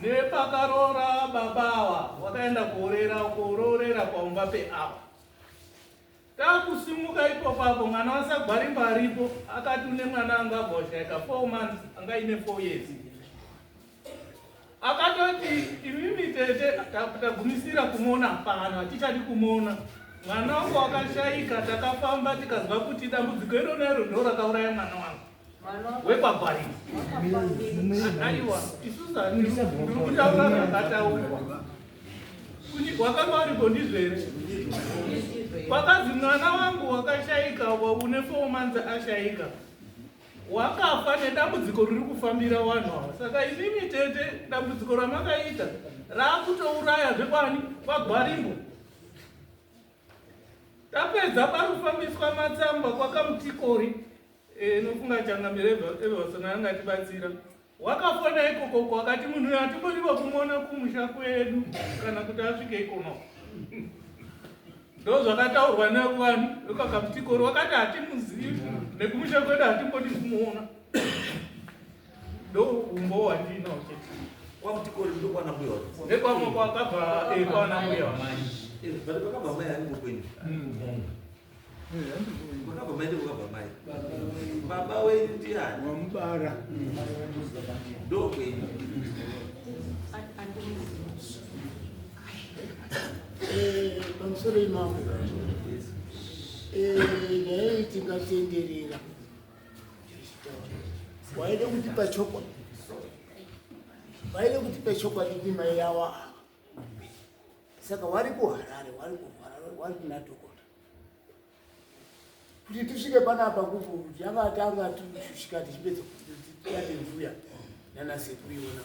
Nepakaroora baba awa wakaenda kuorera kuroorera paumba peawa. Takusimuka ipopo apo mwana waSagwarimba aripo akati une mwana anga abva 4 months anga ine 4 years. Akatoti imimi tete tagumisira kumuona pano hatichadi kumuona. Mwana wangu wakashaika takafamba tikazwa kuti dambudziko iro nero ndo rakauraya mwana wangu. WekwaGwarimba. Aiwa, isusu ndiri kutaura zvakataurwa. Wakanga uripo ndizvo here? Kwakazi mwana wangu wakashaika une 4 months ashaika. Wakafa nedambudziko riri kufambira vanhu ava. Saka imimi tete dambudziko ramakaita rakutouraya zvekwani kwaGwarimbo. Tapedza parikufambiswa matsamba kwakamutikori nofunga changamire Everson angatibatsira. Wakafona ikoko akati munhu uyu hatimbodiwa kumuona kumusha kwedu kana kuti asvike ikono. Ndo zvakataurwa nevanhu vekwaKamutikori wakati hatimuzivi nekumusha kwedu hatimbodi kumuona. Ndo umbo hwandinawo chete. KwaMutikori ndokwana mbuya wacho. Nekwamwe kwakabva kwana mbuya wamai. But kwakabva mai handiko kwenyu. Kwakabva mai ndiko kwakabva mai. Baba wenyu ndiani? Wamubara. Ndokwenyu. Pamusoro imambo, nyaya iyi tingatenderera. Waida kutipa chokwadi, waida kutipa chokwadi kuti mai yawa ava. Saka wari kuHarare, wari kuHarare, wari kuna dhokota. Kuti tisvike panapa kuku yakatanga tusvika tichipedza tati mvuya nana sekuru iwona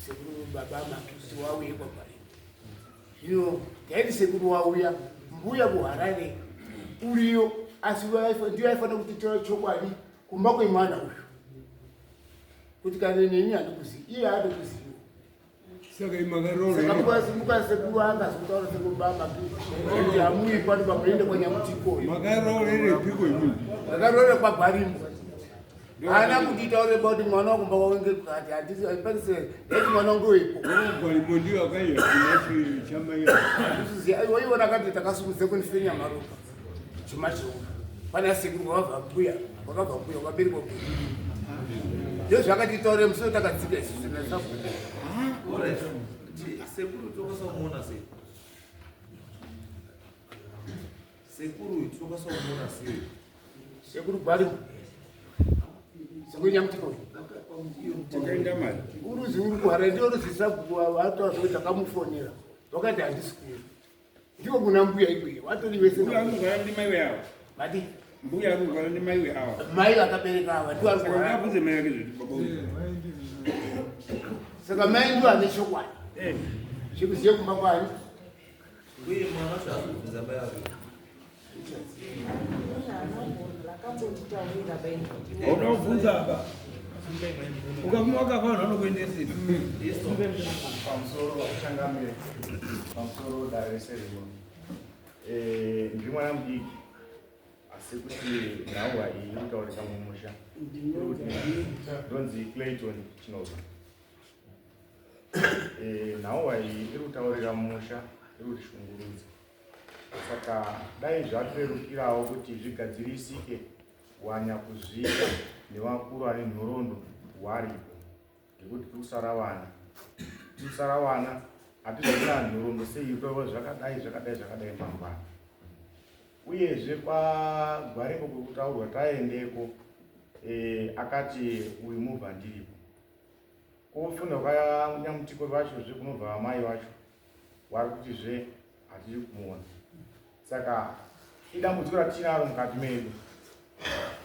sekuru baba maki kuti wauye kwagwari. Zvino taiti sekuru wauya mbuya kuHarare uriyo, asi ndiyo aifanira kuti tora chokwadi kumba kwemwana uyu kuti kana neni handikuzivi, iye haatokuzivi. Saka imakaroora. Saka muka sekuru akazotaura sekuru baba kuti hamuyi pano pamunoenda kwaNyamutiko. Makaroorerepiko imimi? Makaroorera kwaGwarimbo. Haana kuti taure kuti mwana wangu mba wange kati handisi handisi ndati mwana wangu wepo. Gwarimbo ndiyo akaiya kuna chamai. Handisiziya waiona akati takasumudza kunifenya maropa. Chuma chiona. Pana sekuru wakabva mbuya, wakabva mbuya wakaberekwa mbuya. Ndizvo zvakati taure musoro takadzika isusu nasabuda. Alright. Sekuru tokwanisa kumuona sei? Sekuru uyu tinokwanisa kumuona sei? Sekuru Gwarimbo. Sekuru Nyamutiko. Wakaenda mari. Uruzi uri kuHarare ndiyo ruzi sabhuku vataura kuti takamufonera. Vakati handisi kuuya. Ndiko kuna mbuya ikweyo. Vatori vese. Mbuya anogara ndimai weava. Vati? Mbuya anogara ndimai weava. Mai vakabereka ava ndivo vari Saka kuHarare. ngabvunze mai vake zvoti baba uyu. Saka mai ndivo ane chokwadi. Chekuziva kumba kwani. Uye mwana wacho haasi kubvunza mai vake. Hauna kubvunza apa. Ukaguma wakafa vanhu vanokuendesera. Pamusoro pakuchangamire, pamusoro dare rese rino. Ndiri mwana mudiki asi kuti nhauwa iyi iri kutaurika mumusha. Ndonzi Clayton Chinova. Nhauwa iyi iri kutaurika mumusha, iri kutishungurudza. Saka dai zvatirerukirawo kuti zvigadzirisike wanyakuzviita nevakuru vane nhoroondo waripo, ngekuti tiri kusara vana, tiri kusara vana hatizorina nhoroondo sei itaurwa zvakadai zvakadai zvakadai mangwana. Uyezve kwaGwarimbo kuri kutaurwa taendeko, akati uyu mubva ndiripo. Kofunga kwanyamutiko vachozve kunobva amai vacho vari kutizve hatiri kumuona. Saka idambudziko ratinaro mukati medu.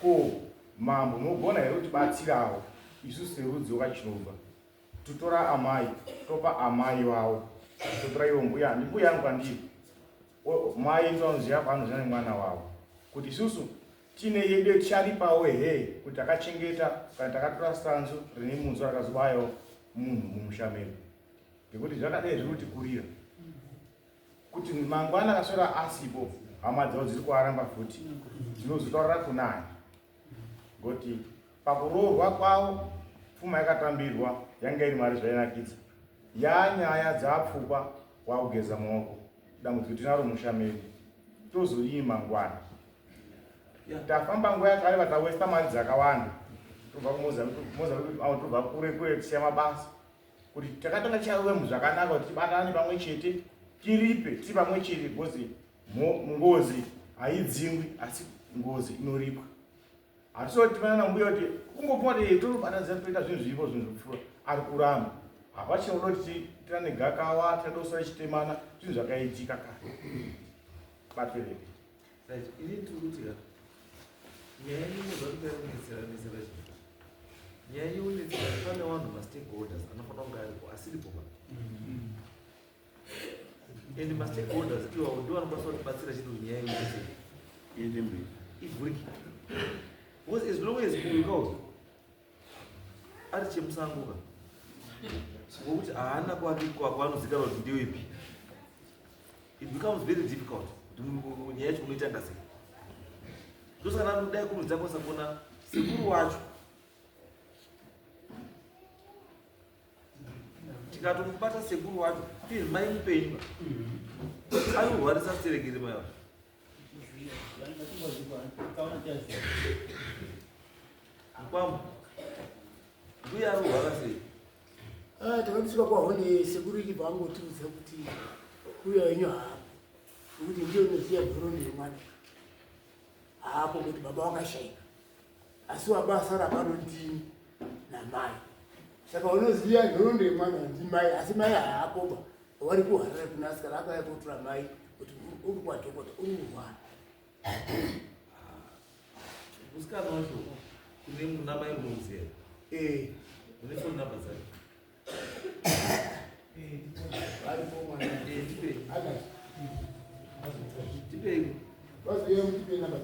Ko mambo munogona here kutibatsirawo isusu serudzi rwekachinobva totora amai topa amai vavo totora ivo mbuya ndimbuya yangu kwandiri mai ndovanoziva kwaanoziva nemwana wavo kuti isusu tine yedu ticharipawo he kuti takachengeta kana takatora sanzu rine munzwa rakazobayawo munhu mumusha medu ngekuti zvakadai zviri kutikurira kuti mangwana akaswera asipo hama dzavo dziri kuaramba futi dzinozotaurira kunani ngoti pakuroorwa kwavo pfuma yakatambirwa yanga iri mari zvainakidza yanyaya dzapfukwa wakugeza maoko dambudziko tinaro musha medu tozodii mangwana tafamba nguva yakareba tawesta mari dzakawanda tobva kumozambique tobva kure kure tisiya mabasa kuti takatanga tichave zvakanaka kuti tibatane pamwe chete tiripe tiri pamwe chete because ngozi haidzingwi asi ngozi inoripwa. Hatisoti tifanana mbuya kuti kungofunga kuti tonobatanidzira toita zvinhu zviripo zvinhu zvekupfuura ari kuramba. Hapachina kuda kuti tirane gakawa tirade kusara chitemana zvinhu zvakaitika kare. Batirei. Right, ini ndiri kuti ka nyaya inoda kuti yakunetsera netsera chii? Nyaya yonetsera pane vanhu mastakeholders anofanira kunge aripo asiripo pa. And mastakeholders iwawo ndiwo anokwanisa kutibatsira chete kuti nyaya ionetsere. Iende mberi. Ivhurike. Because as long as uyu kauzi ari chemusango ka ngokuti haana kwake kwaanozikanwa kuti ndewepi. It becomes very difficult kuti nyaya yacho unoitanga sei. Ndosaka ndadai kunzi takwanisa kuona sekuru wacho tikatomubata sekuru wacho even mai mupenyu anorwarisa serekere mai wacho. Mukwambo mbuya arorwara sei? Ah, takabiswa kwahone sekuru ichibva angotiudza kuti uyo wenyu haapo nokuti ndiye unoziva nhoroondo yemwana haapo kuti baba wakashaika asi wabasa rapano ndini namai saka unoziva nhoroondo yemwana ndimai asi mai haapoba vari kuharare kuna asikana akauya kotora mai kuti uri kwadhokota uri kurwara. Musikana wacho kune muna mai munomuziva? Eh. Une phone number dzake? Varipo mwana. Eh, tipei. Tipei. Vazive kuti number.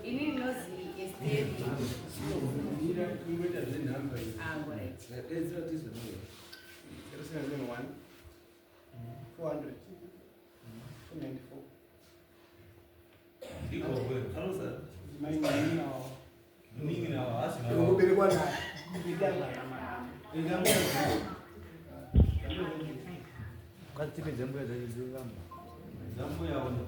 Ini ndinozi Esteri. Kungoita zvenhamba iyi. Ah, alright. 071 400 294. Mai munina wavo. Munin'ina wavo, haasi mai wavo. Kuberekwa naye. Ngatipe dzambuya dzacho dziramba. Dzambuya ona.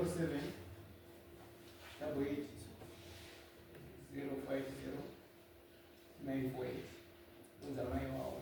07 88 050 948. Unza mai wavo.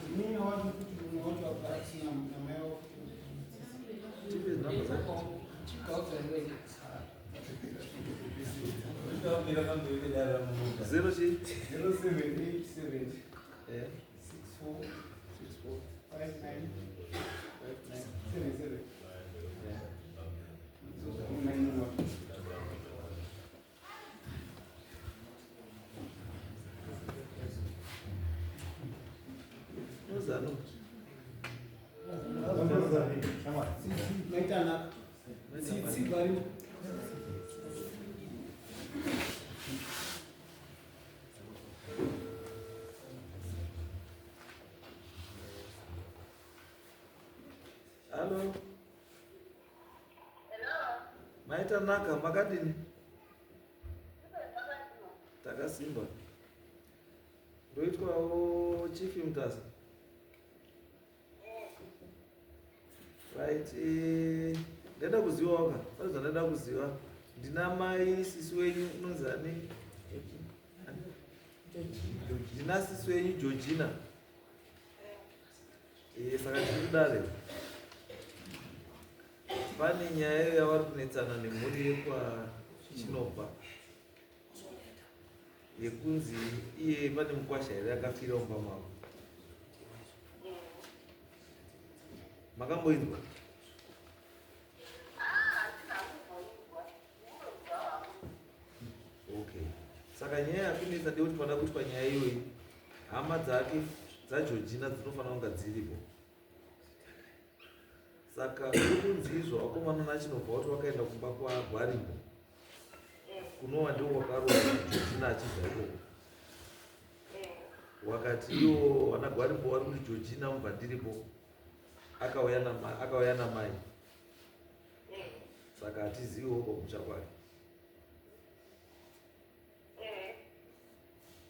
Munin'ina wacho kuti mumwe wacho abva asina namai wavo kuti Zero chii? 0787 Eh. 64 64 59 59 77. 91. Nozano. Maitanaka. Tsitsi vari. Hallo. Maitanaka makadini? Takasimba. Ndoitwawo Chief Mutasa. Right, ndaida kuzivawo ka, pane zvandaida kuziva. Ndina mai sisi wenyu unonzi ani? Ndina sisi wenyu Georgina. Saka tiri kudare. Pane nyaya yavari kunetsana nemhuri yekwaChinobva yekunzi iye pane mukwasha here akafira mumba mavo. Makamboinzwa? Okay. Saka nyaya yakunetsa ndeyekuti panoda kuitwa nyaya iyoyi, hama dzake dzaGeorgina dzinofanira kunga dziripo. Saka kuri kunzi izvo vakomana naChinobva kuti vakaenda kumba kwaGwarimbo kunova ndiko kwakarohwa Georgina achibva ikoko. Wakati iwo vana Gwarimbo vari kuti Georgina mubva ndiripo akauya namai. Saka hatiziviwo pamusha kwake.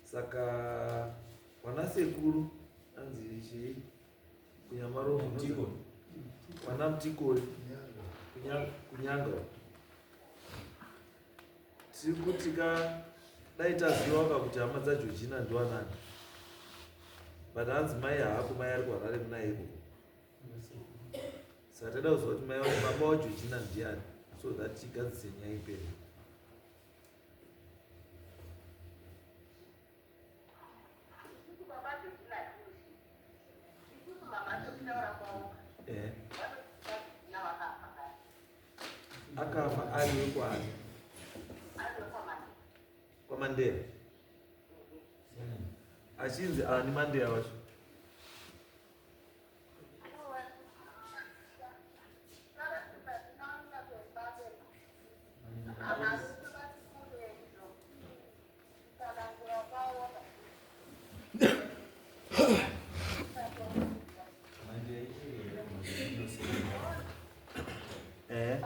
Saka vana sekuru anzi chii kuNyamaromo vana Mutikori kuNyanga tiri kuti ka dai taziva ka kuti hama dzaGeorgina ndiwanani, but hanzi mai haako, mai ari kuHarare muna ikoko. Saka taida kuziva kuti mai baba waGeorgina ndiani so that tigadzise nyaya ipere. Akafa ari wekwaani? KwaMandera. Achinzi ani Mandera wacho? Eh.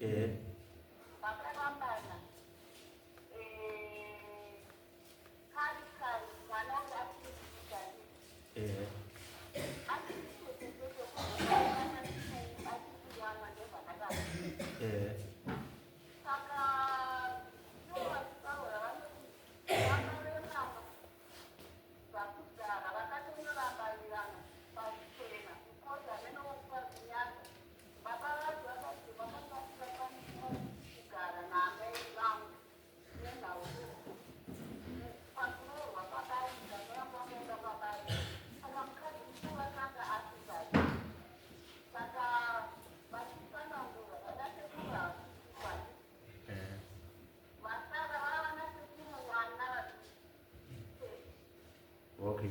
Eh. Eh. Eh. Okay.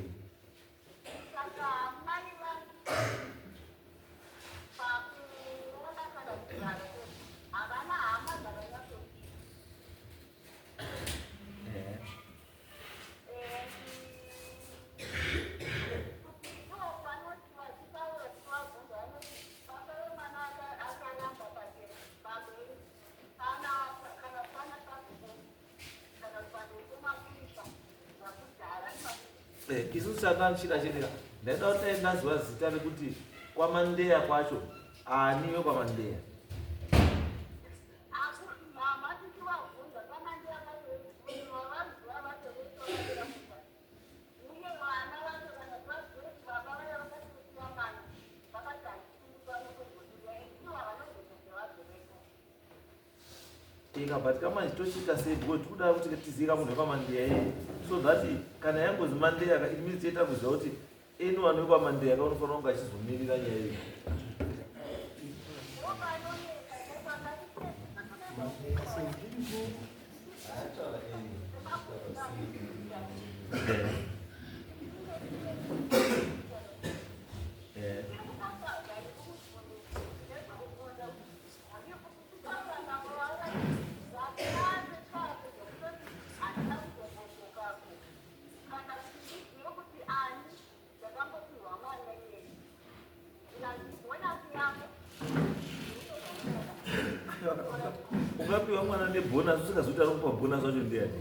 Eh. Isusu chatanga chete ndaida kuti dai ndaziva zita rekuti kwaMandeya kwacho ani wekwaMandeya. Ika but kamanje tochiita sei because tikuda kuti tizive kamunhu wekwamandeya iyeye so that kana yangozi mandeya ka it means toita kuziva kuti anyone wekwamandeya ka unofanira kunge achizomirira nyaya iyi. Yeah. Ungapiwa mwana nebhonasi usikazivi kuti ari kupa bhonasi wacho ndiani?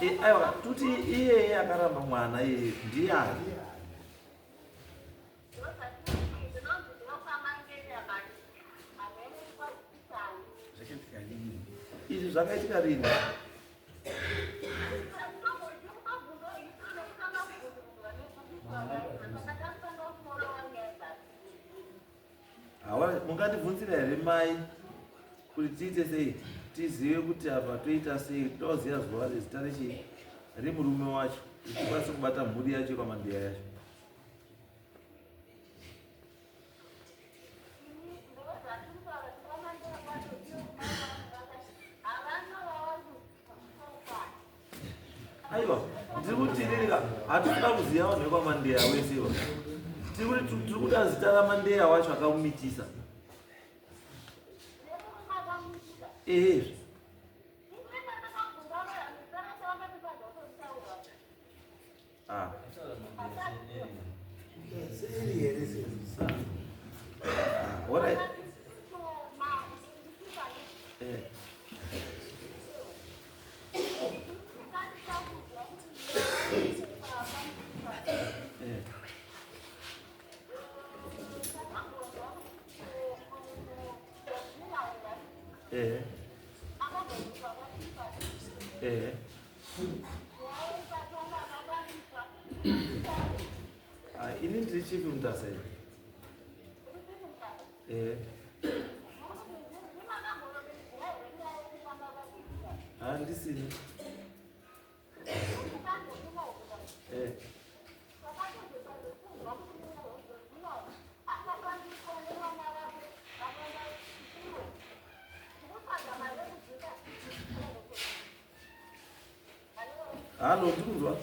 Eh, aiwa tuti iyeye akaramba mwana iyeye ndiani? Izvi zvakaitika rini? Hawa, mungandibvunzira here mai kuti tiite sei tizive kuti apa toita sei toziva zuva rezita rechii remurume wacho kuti tikwanise kubata mhuri yacho kwamandeya yacho. Aiwa, ndiri kuti inini ka hatisi kuda kuziva vanhu vekwamandeya wese iva. Tiri kuti tiri kuda zita ramandeya wacho akamumitisa. Ehezve. Ah. All right. Eh. Eh. Eh. Eh. Ah, ini ndiri chief Mutasa ini. Eh. Handisini. Eh. Halo, ndikunzwa.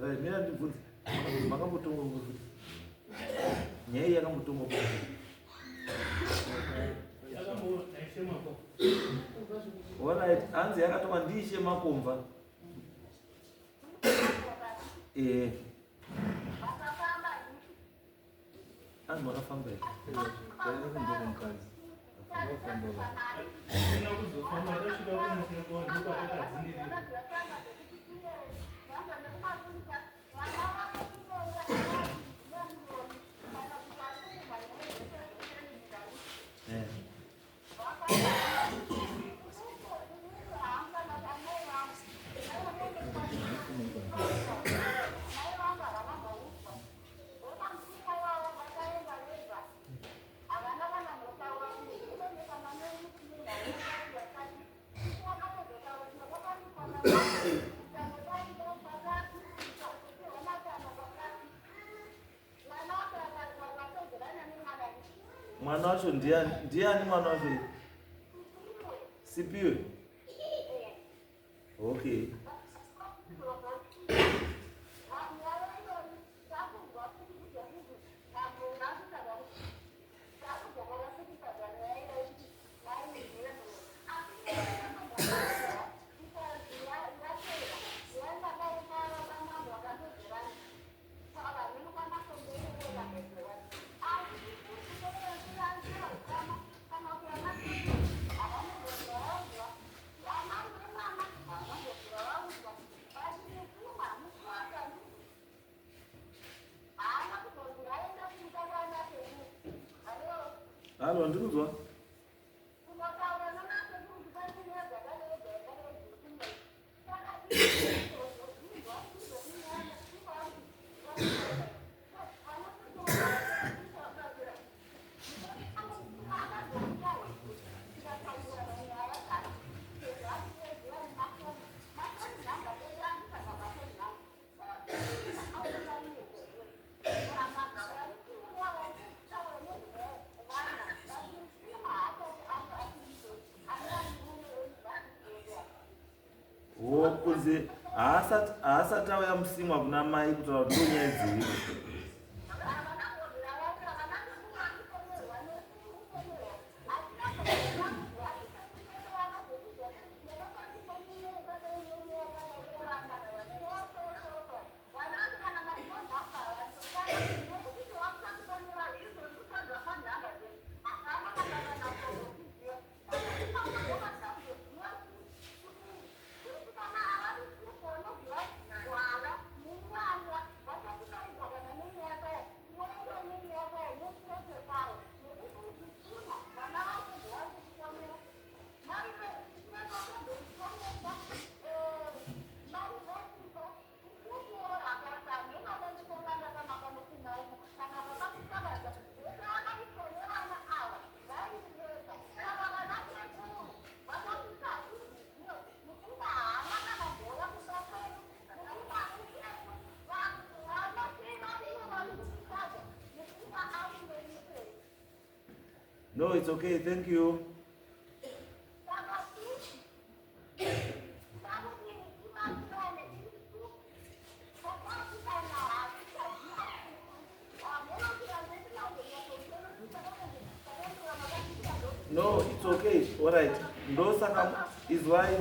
Right, mina ndibvunze. Makambotongwa kupi? Nyaya iyi yakambotongwa kupi? Alright, hanzi yakatongwa ndiishe Makomva. Eh. Hanzi makafamba here? Hatina kuzofamba tasvika kumusha ndokwatakadzindirira. Eh. Mwana wacho ndiani? Ndiani mwana wacho? Sipiwe. Okay. Halo, ndiri kunzwa. Kunze haasati auya musimwa kuna mai kutaura kuti ndonyaya dziripo. No, it's okay. Thank you. No, it's okay. All right. Ndosaka izwai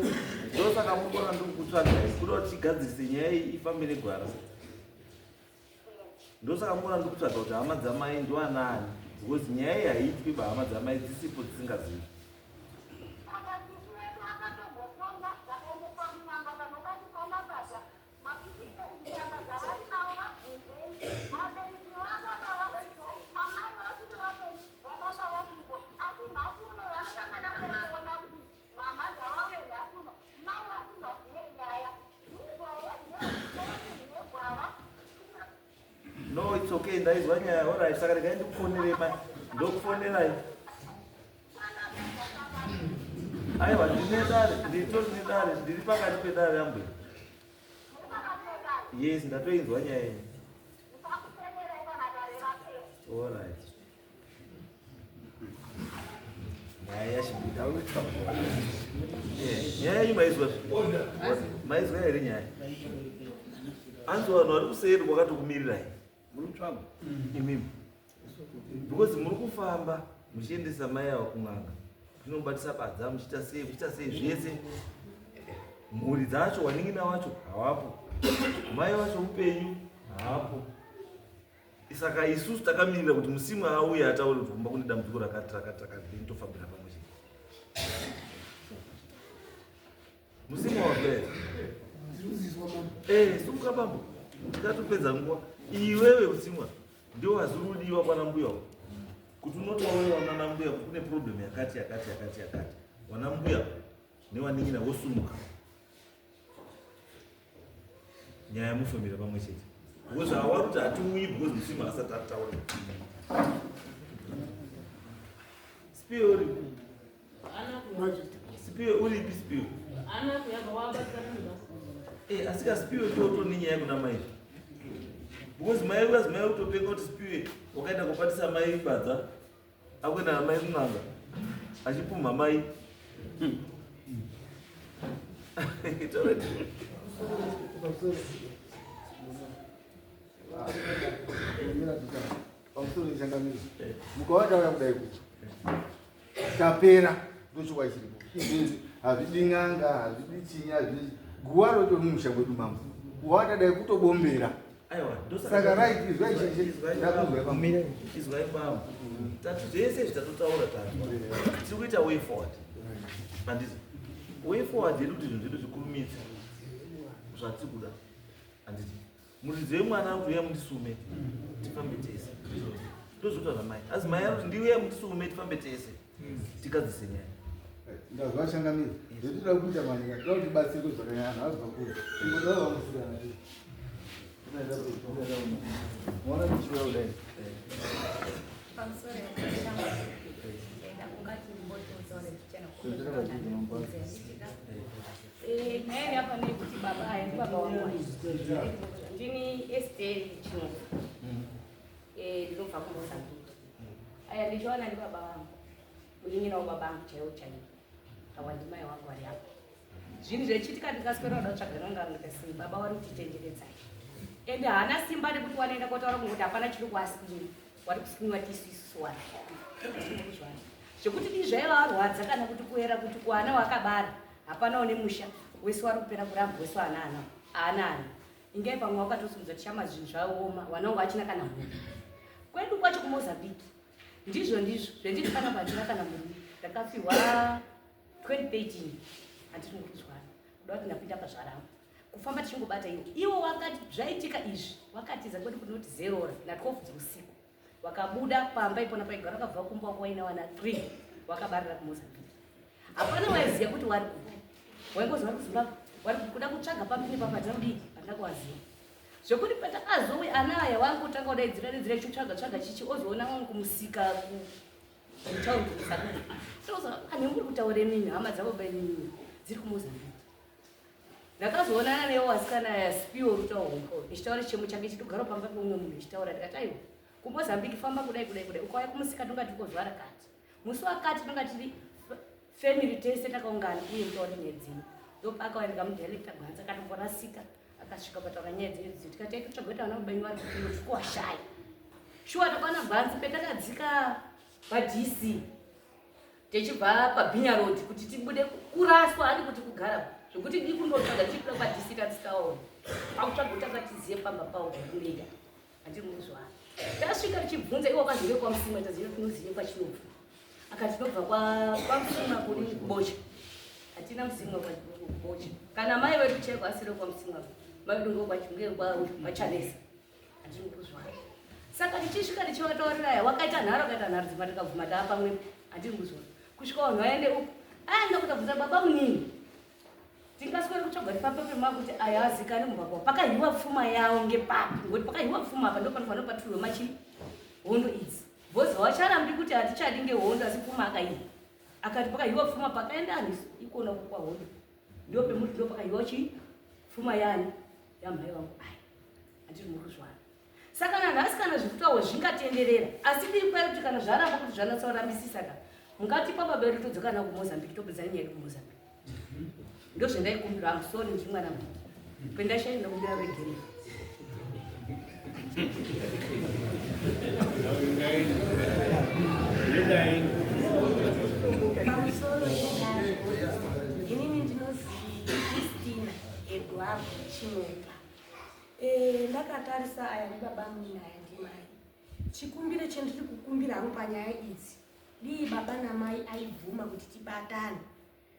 ndosaka mukona ndikukutsvagai kuda kuti tigadzirise nyaya iyi ifambe negwara. Ndosaka mukona ndikutsvaga kuti hama dzamai ndiwanani because nyaya iyi haiitwi bahama dzamai dzisipo dzisingazivi. No, it's okay. Ndaizwa nyaya. All right, saka regai ndikufonere mai. Ndokufonerai. Aiwa, ndine dare, nditori nedare, ndiri pakati pedare ambuya. Yes, ndatoinzwa nyaya iyi. All right. Nyaya yachibuda. Eh, nyaya yenyu maizwa. Maizwa here nyaya? Anzi vanhu vari kuseri kwakatokumirirai. Imimi. Because muri kufamba muchiendesa mai ava kun'anga. Muchinobatisa badza muchiita sei muchiita sei zvese. Mhuri dzacho wanin'ina wacho hawapo. Mai vacho upenyu haapo. Saka isusu takamirira kuti musimwa auye ataure kuti kumba kune dambudziko rakati rakati rakati then tofambira pamwe chete. Musimwa wapera. Eh, sumuka bambo. Tikatopedza nguva. Iwewe musimwa ndiwo wazurudiwa kwana mbuya uko. Kuti unotaurira wana mbuya kuti kune problem yakati yakati yakati yakati. Wana mbuya newanin'ina vosumuka. Nyaya mufambira pamwe chete. Because hawa kuti hatiuyi because musimwa asati ataura. Sipiwe uripi? Sipiwe uripi Sipiwe? Eh, asika Sipiwe toto nenyaya kuna mai. Because mai wazi mai kutopenga kuti Sipiwe wakaenda kubatisa mai badza. Akuenda na mai kun'anga. Achipumha mai. Taura. Pamusoro nechangamiro mukava tauya kudai kuti tapera ndochokwadi chiripo izvezvi hazvidi n'anga hazvidi chinyi hazvidi guwa rotori mumusha mwedu mambo kuwa tadai kutobombera. Aiwa, Saka right izwai ndakuzwai pamwe. Izwai bambo. Tatu zvese zvitatotaura tatu. Tiri kuita way forward. Handizvo. Way forward yedu kuti zvinhu zvedu zvikurumidze. Zvatiri kuda. Handiti. Muridzi wemwana akuuya mundisume. Tifambe tese. Ndizvozvo. Ndozvotaura mai. Asi mai ari kuti ndiuye mutisukume tifambe tese. Tigadzise nyaya. Ndazwa changamire. Zvetoda kuita manje ka toda kuti batsirwe zvakanyanya anhu azwa kure. Ingoda vamusiyana chete. Mwana tichiuya kudai. Pamusoro nyaya iri apa ndeyekuti baba aya ndibaba wangu aya. Ndini Esteri Chinongo. Ndinobva kuMozambique. Aya ndichiwana ndibaba vangu. Munin'ina wababa angu chaiwo chaiwo. Awa ndimai wangu vari apa. Zvinhu zvechiitika ndikaswera kuda kutsvaga n'anga ndika sei baba vari kutitenderedzai. Ende haana simba rekuti wanoenda kotaura kungoti hapana chiri kuasikini. Wari kusikiniwa tisu isusu wani. Zvekuti dii zvaivarwadza kana kuti kuera kuti kuana wakabara hapana une musha wese wari kupera kurambwa wese ana ana ana ana. Ingai pamwe wakatosimudza tichama zvinhu zvaoma wana wangu achina kana mhuri. Kwedu kwacho kuMozambique ndizvo ndizvo zvendiri panapa handina kana murume ndakafirwa 2013 handiri mukuzvara kuda kuti ndapinda pazvarangu kufamba tichingobata iwo iwo wakati zvaitika izvi wakatiza kwedu kunoti zerora na 12 dzeusiku wakabuda pamba ipona paigara wakabva kumba wako waina wana 3 wakabarira kuMozambique hapana waiziva kuti wari kupi waingozi wari kuZimbabwe wari kuda kutsvaga papi nepapa handina kudii handina kuwaziva zvekuti patakazouya ana aya wangotanga kudaidzira daidzira ichitsvaga tsvaga chichi ozoona wangu kumusika kutauri kumusaka ane muri kutaura imimi hama dzavo baimimi dziri kuMozambique ndakazoonana newo vasikana aya sipiwo rutaongo ichitaura chichemo chake chitogara pamba peumwe munhu ichitaura ndikati aiwa kuMozambique famba kudai kudai kudai ukauya kumusika tonga tiri kozvara kati musi wakati tonga tiri family tese takaungana uye mutaure nyaya dzenyu ndopaakauya ndikamudialecta gwanza akatomborasika akasvika pataura nyaya dzenyu dzidzo tikati aitotsvaga kuti vana babenyu vari kupiwa tikuwashaya shuwa takaona gwanzi petakadzika padc techibva pabhinya road kuti tibude kuraswa ani kuti kugara zvekuti di kundotsvaga tichikuda kwadc tatisikaona pakutsvaga kuti akatiziye pamba pawo zvakunoita handiri muzvara tasvika tichibvunza iwo akazive kwamusima tazive tinozive kwachinobva akati tinobva kwamusima kuri kubocha hatina musimwa kubocha kana mai vedu chaiko asiri kwamusimwa mai vedu ndokwachunge kwachanesa handiri kuzvara saka tichisvika tichivataurira aya wakaita nharo akaita nharo dzimba tikabvuma taa pamwepo handiri kuzvona kusvika vanhu vaende uku aenda kutabvunza baba munini tingaswere kutsvaga papa pemakuti aya azikane mumba kwavo pakahiwa pfuma yawo ngepapi ngokuti pakahiwa pfuma apa ndopanofanira paturwe machi hondo idzi bhozi wacharambi kuti hatichadi ngehondo asi pfuma akaiwa akati pakahiwa pfuma pakaenda anhu ikona kukwa hondo ndo pemuti ndo pakahiwa chii pfuma yani yamhai vangu aya handiri murikuzvana saka nanhasi kana zvekutaurwa zvingatenderera asi ndiri kwai kuti kana zvaramba kuti zvanatsaurambisisa ka mungatipa baba vedu todzoka navo kuMozambique topedza nyaya yedu kuMozambique ndozvendaikumbira hangu sori ndiri mwana mudiki kwendashai ndakumbira regerero Pamusoro yedare, inini ndinozi Christina Eduardo Chinopa. Ndakatarisa aya ndibaba munini aya ndimai. Chikumbiro chendiri kukumbira hangu panyaya idzi, dii baba namai aibvuma kuti tibatane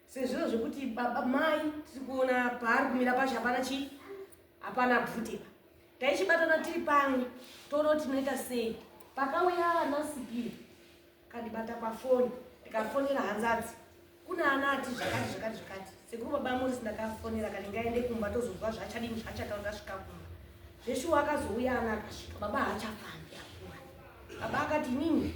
sezviro zvekuti baba mai tiri kuona paari kumira pacho hapana chii hapana bvute pa taichibatana tiri pamwe toona kuti tinoita sei pakauya ana Sipiri kandibata pafoni ndikafonera hanzadzi kuna ana ati zvakati zvakati zvakati sekuru baba Morisi ndakafonera kati ngaende kumba tozozwa zvachadini zvachataura tasvika kumba zveshuwa akazouya ana akasvika baba haachafambi akura baba akati inini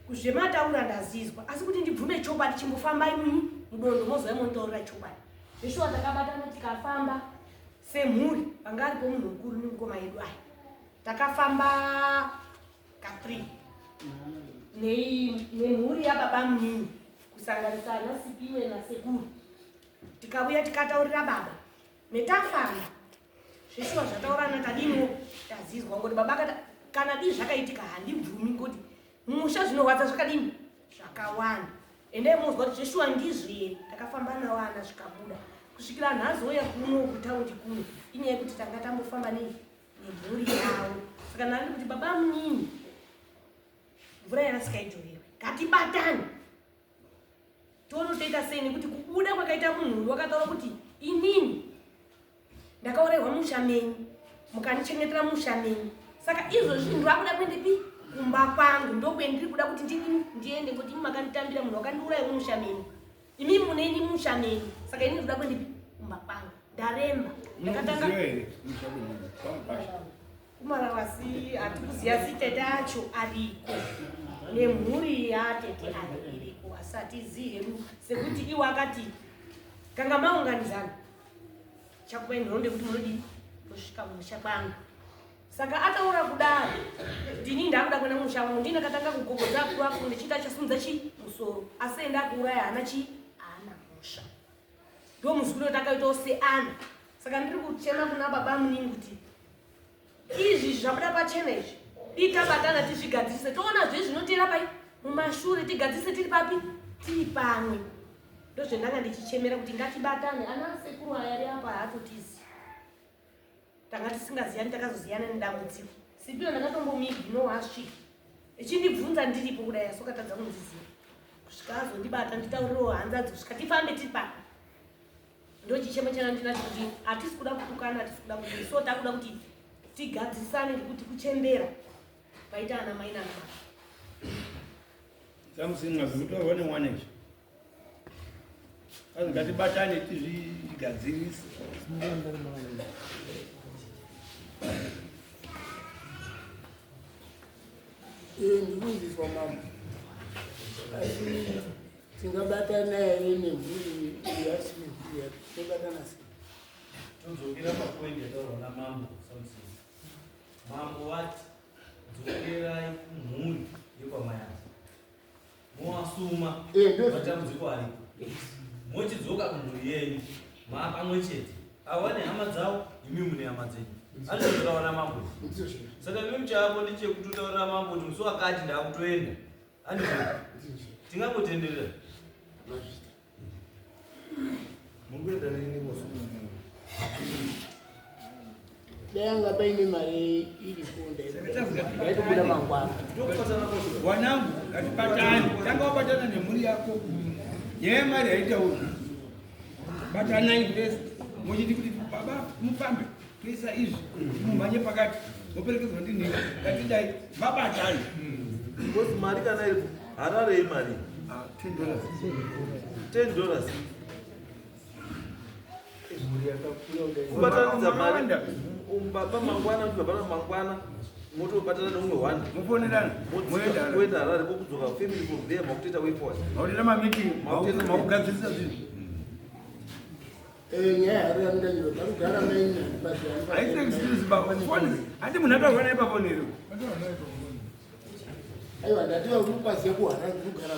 kuzvemataura ndazizwa asi kuti ndibvume chokwadi chimbofambai munyi mudondo mozouya monitaurira chokwadi zveshuwa takabatana tikafamba semhuri panga aripo munhu mukuru nemukoma yedu aya takafamba ka3 nemhuri yababa munini kusanganisa ana Sipiwe nasekuru tikauya tikataurira baba metafamba zveshuwa zvataurana tadiniwo tazizwa ngoti baba akati kana dii zvakaitika handibvumi ngoti musha zvinorwadza zvakadini zvakawanda endai mozwa kuti zveshuwa ndizvo here takafamba nawo ana zvikabuda kusvikira nhasi ouya kuno kutaundi kuno inyaya yekuti tanga tambofamba nei nemhuri yavo saka ndandi kuti baba munini mvura yarasika idzorerwe ngatibatane tione kuti toita sei nekuti kubuda kwakaita munhu uyu wakataura kuti inini ndakaurayirwa musha menyu mukandichengetera musha menyu saka izvozvi ndirakuda kuende pi Kumba kwangu ndokwendiri kuda kuti ndidini ndiende ngokuti imi makanditambira munhu wakandiuraya mumusha menyu. Imi muneni musha menyu. Saka ini ndinoda kuendepi? Kumba kwangu. Ndaremba. Ndakatanga kumarawasi hatikuziva si tete acho ariko nemhuri yatete ari iriko asi hatizivi hedu sekuti iwo akati kanga maunganidzana chakupai nhoroondo yekuti munodii tosvika mumusha kwangu saka ataura kudaro ndini ndakuda kuenda mumusha wangu ndini akatanga kugogodza akuru akuru ndichiita achasumudza chi musoro asi enda akuuraya haana chi haana mhosva ndo muzukuru takaitawo seana saka ndiri kuchema kuna baba munini kuti izvi zvabuda pachena izvi dii tabatana tizvigadzirise toona zve zvinoteera pai mumashure tigadzirise tiri papi tiri pamwe ndozvendanga ndichichemera kuti ngatibatane ana sekuru aya ari apa haatotizi tanga tisingaziyani takazoziyana nedambudziko sipiyo ndakatombomigi no asvika echindibvunza ndiripo kudai asi wakatadza kundiziva kusvika azondibata nditaurirewo hanzadzi kusvika tifambe tiri pano ndochichemo chana ndinacho kuti hatisi kuda kutukana hatisi kuda kuti so takuda kuti tigadzirisane ngekuti kuchembera paita ana mai nana baba Samusinga zvinotaurwa nemwana izvi. Kazi ngatibatane tizvigadzirise. Ndikunziswa mambo asi tingabatana here nemhuri yasi nemhuri yake tobatana sei? Todzokera papoindi yataurwa namambo Samson. Mambo vati dzokerai kumhuri yekwamayasa mowasuma matambudziko ariko mochidzoka kumhuri yenyu maapamwe chete ava nehama dzavo imi mune hama dzenyu anozotaura namambo saka imi muchavo ndechekutotaurira mambo kuti musi wakati ndakutoenda andizvo tingangotenderera Mungoenda nini boss? Dai anga paine mari iripo ndaitobuda mangwana. Wanangu, ngatibatane. Tanga wabatana nemhuri yako. Nyaya yemari haitaurwi. Batanai first. Muchiti kuti baba mufambe toisa izvi mumhanye pakati moperekedzwa ndini ngatidai mabatane. Because mari kana iripo Harare imari. Ah, $10. $10. Kubatanidza mari baba mangwana kuti baba mangwana motobatana neumwe one mofonerana moenda Harare kokudzoka family from there makutoita way forward makutoita mameeting makugadzirisa zvinhu nyaya Harare anoda parugara maini haisi excuse baba phone handi munhu ataurwa naye pafoni here aiwa ndatiwa kuti ukwaziya kuharare kugara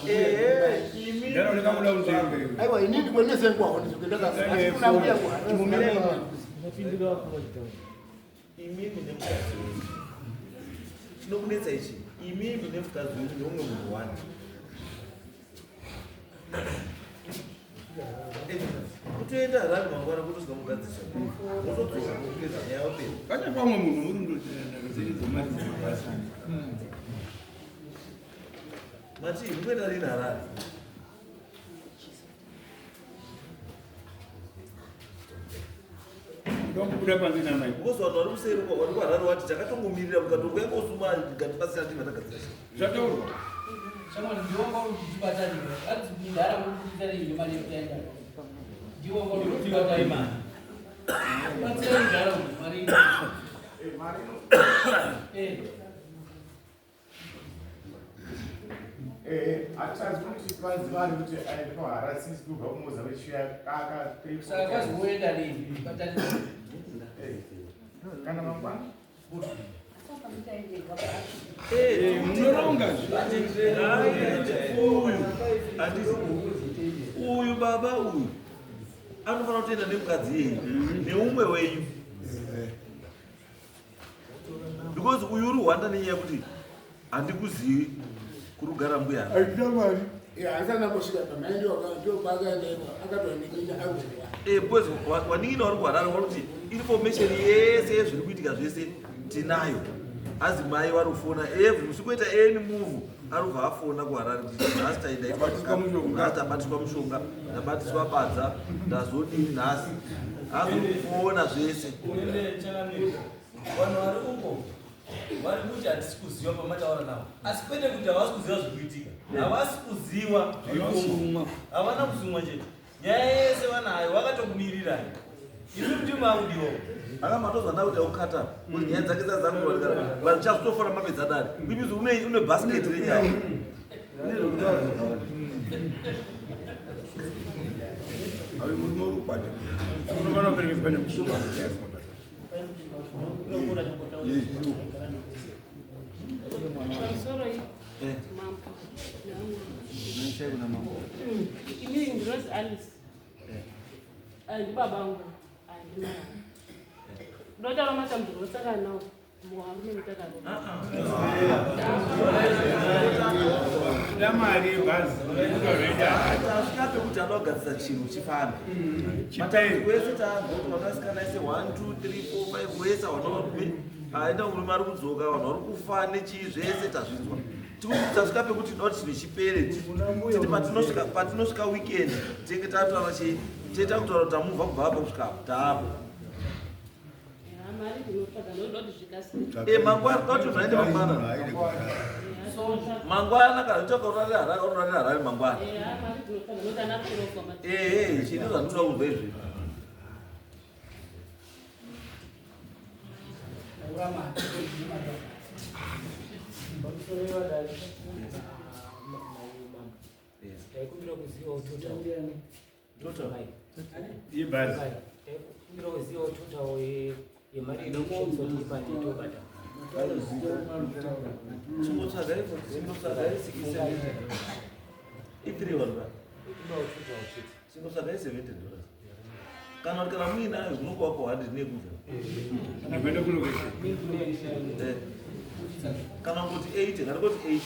ndaraoneka kuda unzvimbe aiwa inini kwenese kwaona kuna mbuya kuharare imimi nemukadzi wenyu chinokunetsa ichi imimi nemukadzi wenyu neumwe munhu wani kutoenda harare mangwana kutosvika mugadzisa motodzoka kupedza nyaya yapera pane pamwe munhu uri ndodzemari dzemabasa mati mukuenda rini harare ndokubuda panze namai because vanhu vari kuseri uko vari kuharare wati takatongomirira mukatongouya kosuma ngati pasina tivha tagadzira zvataurwa Shamwari ndiwo wanga uri kutibatanira. Hanzi mudhara uri kuita nei nemari yekutaenda. Ndiwo wanga uri kutibatanira. Batsirai mudhara uyu mari. Eh. Hatichazi kuti kwanzi vari kuti aende paharare since kubva kumozambique chiuya kaka Saka kwazi woenda rini? Batanira. Kana mangwana. Munoronga uyu uyu baba uyu anofanira kutoenda nemukadzi iyeye neumwe wenyu because uyu uri hwanda nenyaya yekuti handikuzivi kuri kugara mbuya Hatina mari asana kusvika pamai ndopaakaenda akatoninina arurwa Because wanin'ina vari kuharare vari kuti information yese yezviri kuitika zvese tinayo azi mai vari kufona every musi kuita any move arikubva afona kuharare kuti nhasi taenda nhasi tabatiswa mushonga ndabatiswa badza ndazodini nhasi azokufona zvese Ende changamire, vanhu vari uko Vari kuti hatisi kuziva pamataura navo, asi kwete kuti havasi kuziva zviri kuitika, havasi kuziva zviri, havana kusumwa chete. Nyaya yese vanayo, vakatokumirirai imi kuti makudiwa. Anga matozwa ndakuti aukata kuti nyaya dzake dzadzanguvanikana vanhu chazotofana mapedza dare kuimizi une basket renyaya. Pamusoro mambo. Inini ndinonzi Alice. Ndibaba vangu handina. Ndotaura matambudziko osakana nawo muvarume mutakaro. Mari yebhazi. Tasvika pekuti anoda kugadzisa chinhu chifambe. Matambudziko ese taanzwa kuti vanasikana ese 1 2 3 4 5 wese hawana varume, aenda murume ari kudzoka, vanhu vari kufa nechii, zvese tazvinzwa. Tikuti tasvika pekuti tinoda kuti chinhu chipere, titi patinosvika weekend tinenge tataura chii, tete kutaura kuti tamuvha kubva apo kusvika apo taapo. Mari ndinotsvaga, ndoda kuti zvikasike. Mangwana toda kuti zvaende mangwana. Mangwana kana uchaga urarira Harare, unorarira Harare mangwana. Mari ndinotsvaga, ndoda ana kurofa. Ehe, chii ndozvandinoda kunzwa izvi. Taikumbira kuzivawo total. Total. Yebhazi. Taikumbira kuzivawo total yemari inoshandiswa kuti ipate tobata. Chingotsvagai, chingotsvagai 67 i3 vanhu va. Chingotsvagai $70. Kana kuti kana muinayo zvinokuvako 100 nekubva. Kuenda kulocation. Kana kuti 80, kana kuti 80.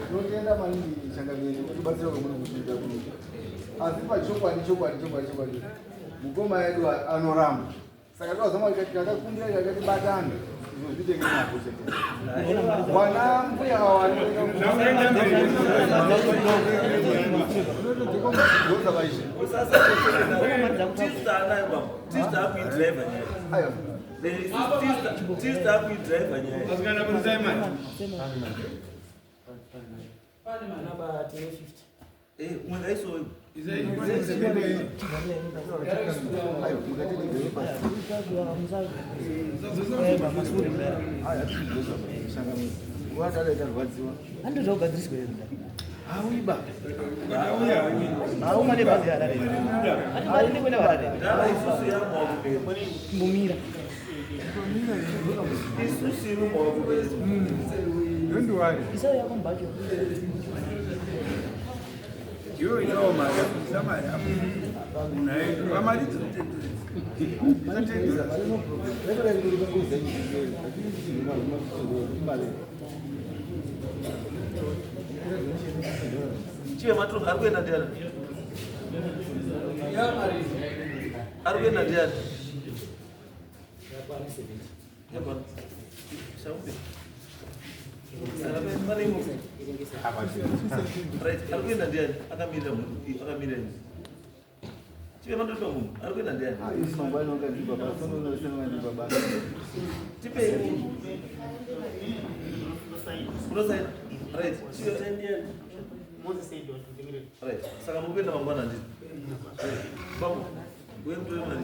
Tinotenda maningi changamire kutibatsira kwamuri kuita kuno, asi pachokwadi chokwadi chokwadi chokwadi mukoma yedu anoramba, saka tozama takakumbira takatibatana izvo zvitenge nako chete wana mbuya ava. Tista anayo baba. Tista akuidriver nyaya. Tista akuidriver nyaya. Asikana budisai mari. Pane manaba tine 50. Umwe ngaisowe. Ayo, mukatiti gare pasi. Nguva tadaita rwadziwa. Handozvakugadziriswa here? Hauiba. Hauma nebhazi yeHarare. Ati kuenda Harare. Ndara isusu yamaoko. Mbomira. Isusu iri mumaoko edu. Don't worry. Isau yako mbacho. Iwe isawo mari apo, isa mari apo. Munhu pamari dzinotenderera. Chive matunga ari kuenda ndiani? Ari kuenda ndiani? Yakwana. Shaupe. Saka pane imwe. Right, ari kuenda ndiani? Akamirira munhu, akamirira ini. Chive matopa munhu, ari kuenda ndiani? Tipei munhu. Unosaina. Right. Chive. Right. Saka muri kuenda mangwana ndini. Bambo, uye mutore mari.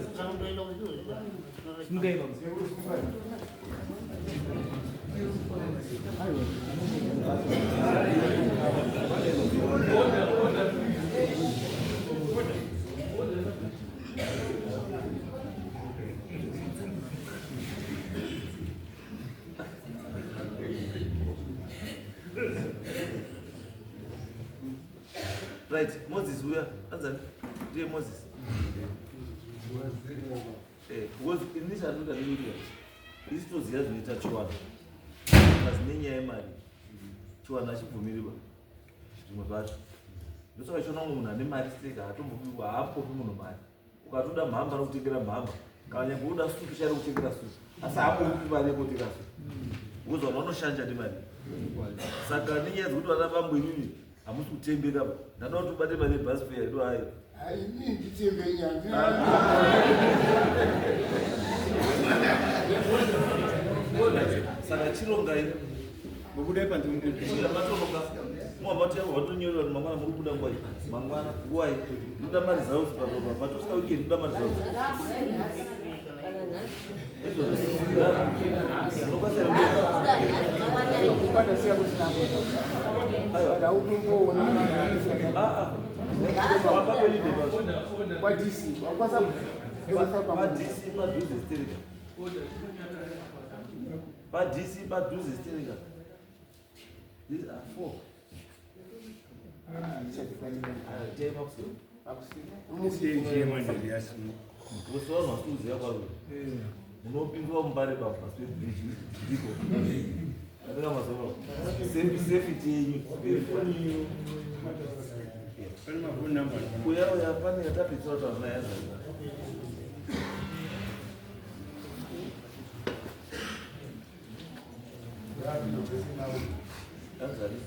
Right, Moses uya, anzani? Ndiye Moses. Because ini chandinoda ndekuti isi toziva zvinoita chiwanhu. Asi nenyaya yemari, chiwanhu hachibvumirwa zvimwe zvacho. Ndosaka chiona umwe munhu ane mari seka haatombopi, haambopi munhu mari. Ukatoda mhamba anokutengera mhamba. Kana nyange uda sutu chairo kutengera sutu. Asi haambokupi mari yekutengera sutu. Because vanhu vanoshanja nemari. Saka nenyaya dzekuti vana bambo imimi hamusi kutembeka ba. Ndanoda kuti ubate mari yebus fare ndo hayo. Ini nditembe nyandina. Saka chirongai. Mubude panze matoronga. Mwabati yako vatonyorera kuti mangwana muri kubuda nguwai. Mangwana nguwai. Ndoda mari zauzi papa. Patosvika weekend ndoda mari zauzi. PaDC padhuze stereka. These are four. Kusiwa masuzi yakwazo. Munopindwa mumbare baba pasi pebridge ndiko. Atinga mazoro. Safety yenyu. Pane mafoni number. Uya uya pane yatapedzisira kutaura naye azarira. Azari.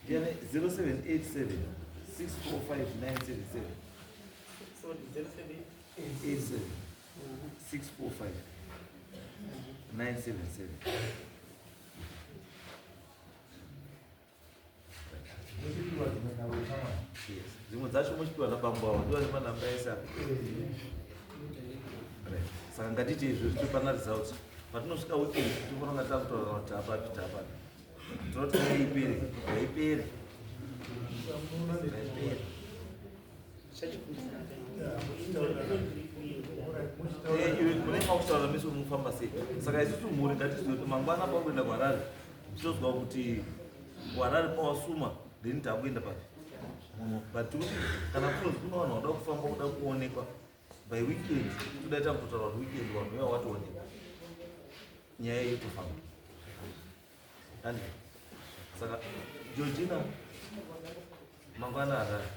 Ndiani 0787 645 977. Sorry, 07 87 645 977. Yes. Dzimwe dzacho muchipiwa nabambo avo ndivo vane manamba ese apa. Right. Saka ngatiite izvozvi topana result. Patinosvika weekend tofanira kunga takutaura kuti tapapi tapapi. Tinoti ngaipere, ngaipere. Ngaipere. Iwe munenge makutaura mese munofamba sei saka isusu mhuri ngatizive kuti mangwana pakuenda kuharare tichozwa kuti kuharare pawasuma then takuenda papi muno but tikuti kana kunonzi kune vanhu vanoda kufamba kuda kuonekwa by weekend toda takutotaura kuti weekend vanhu vaya watoonekwa nyaya yotofamba andi saka georgina mangwana harare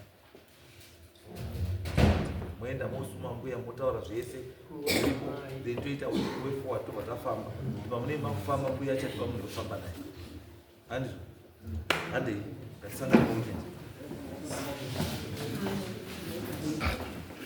moenda mosuma mbuya motaura zvese zviripo then toita way forward tobva tafamba kuti pamunenge makufamba mbuya achatipa munhu wekufamba naye handizvo handei ngatisangane paweekend.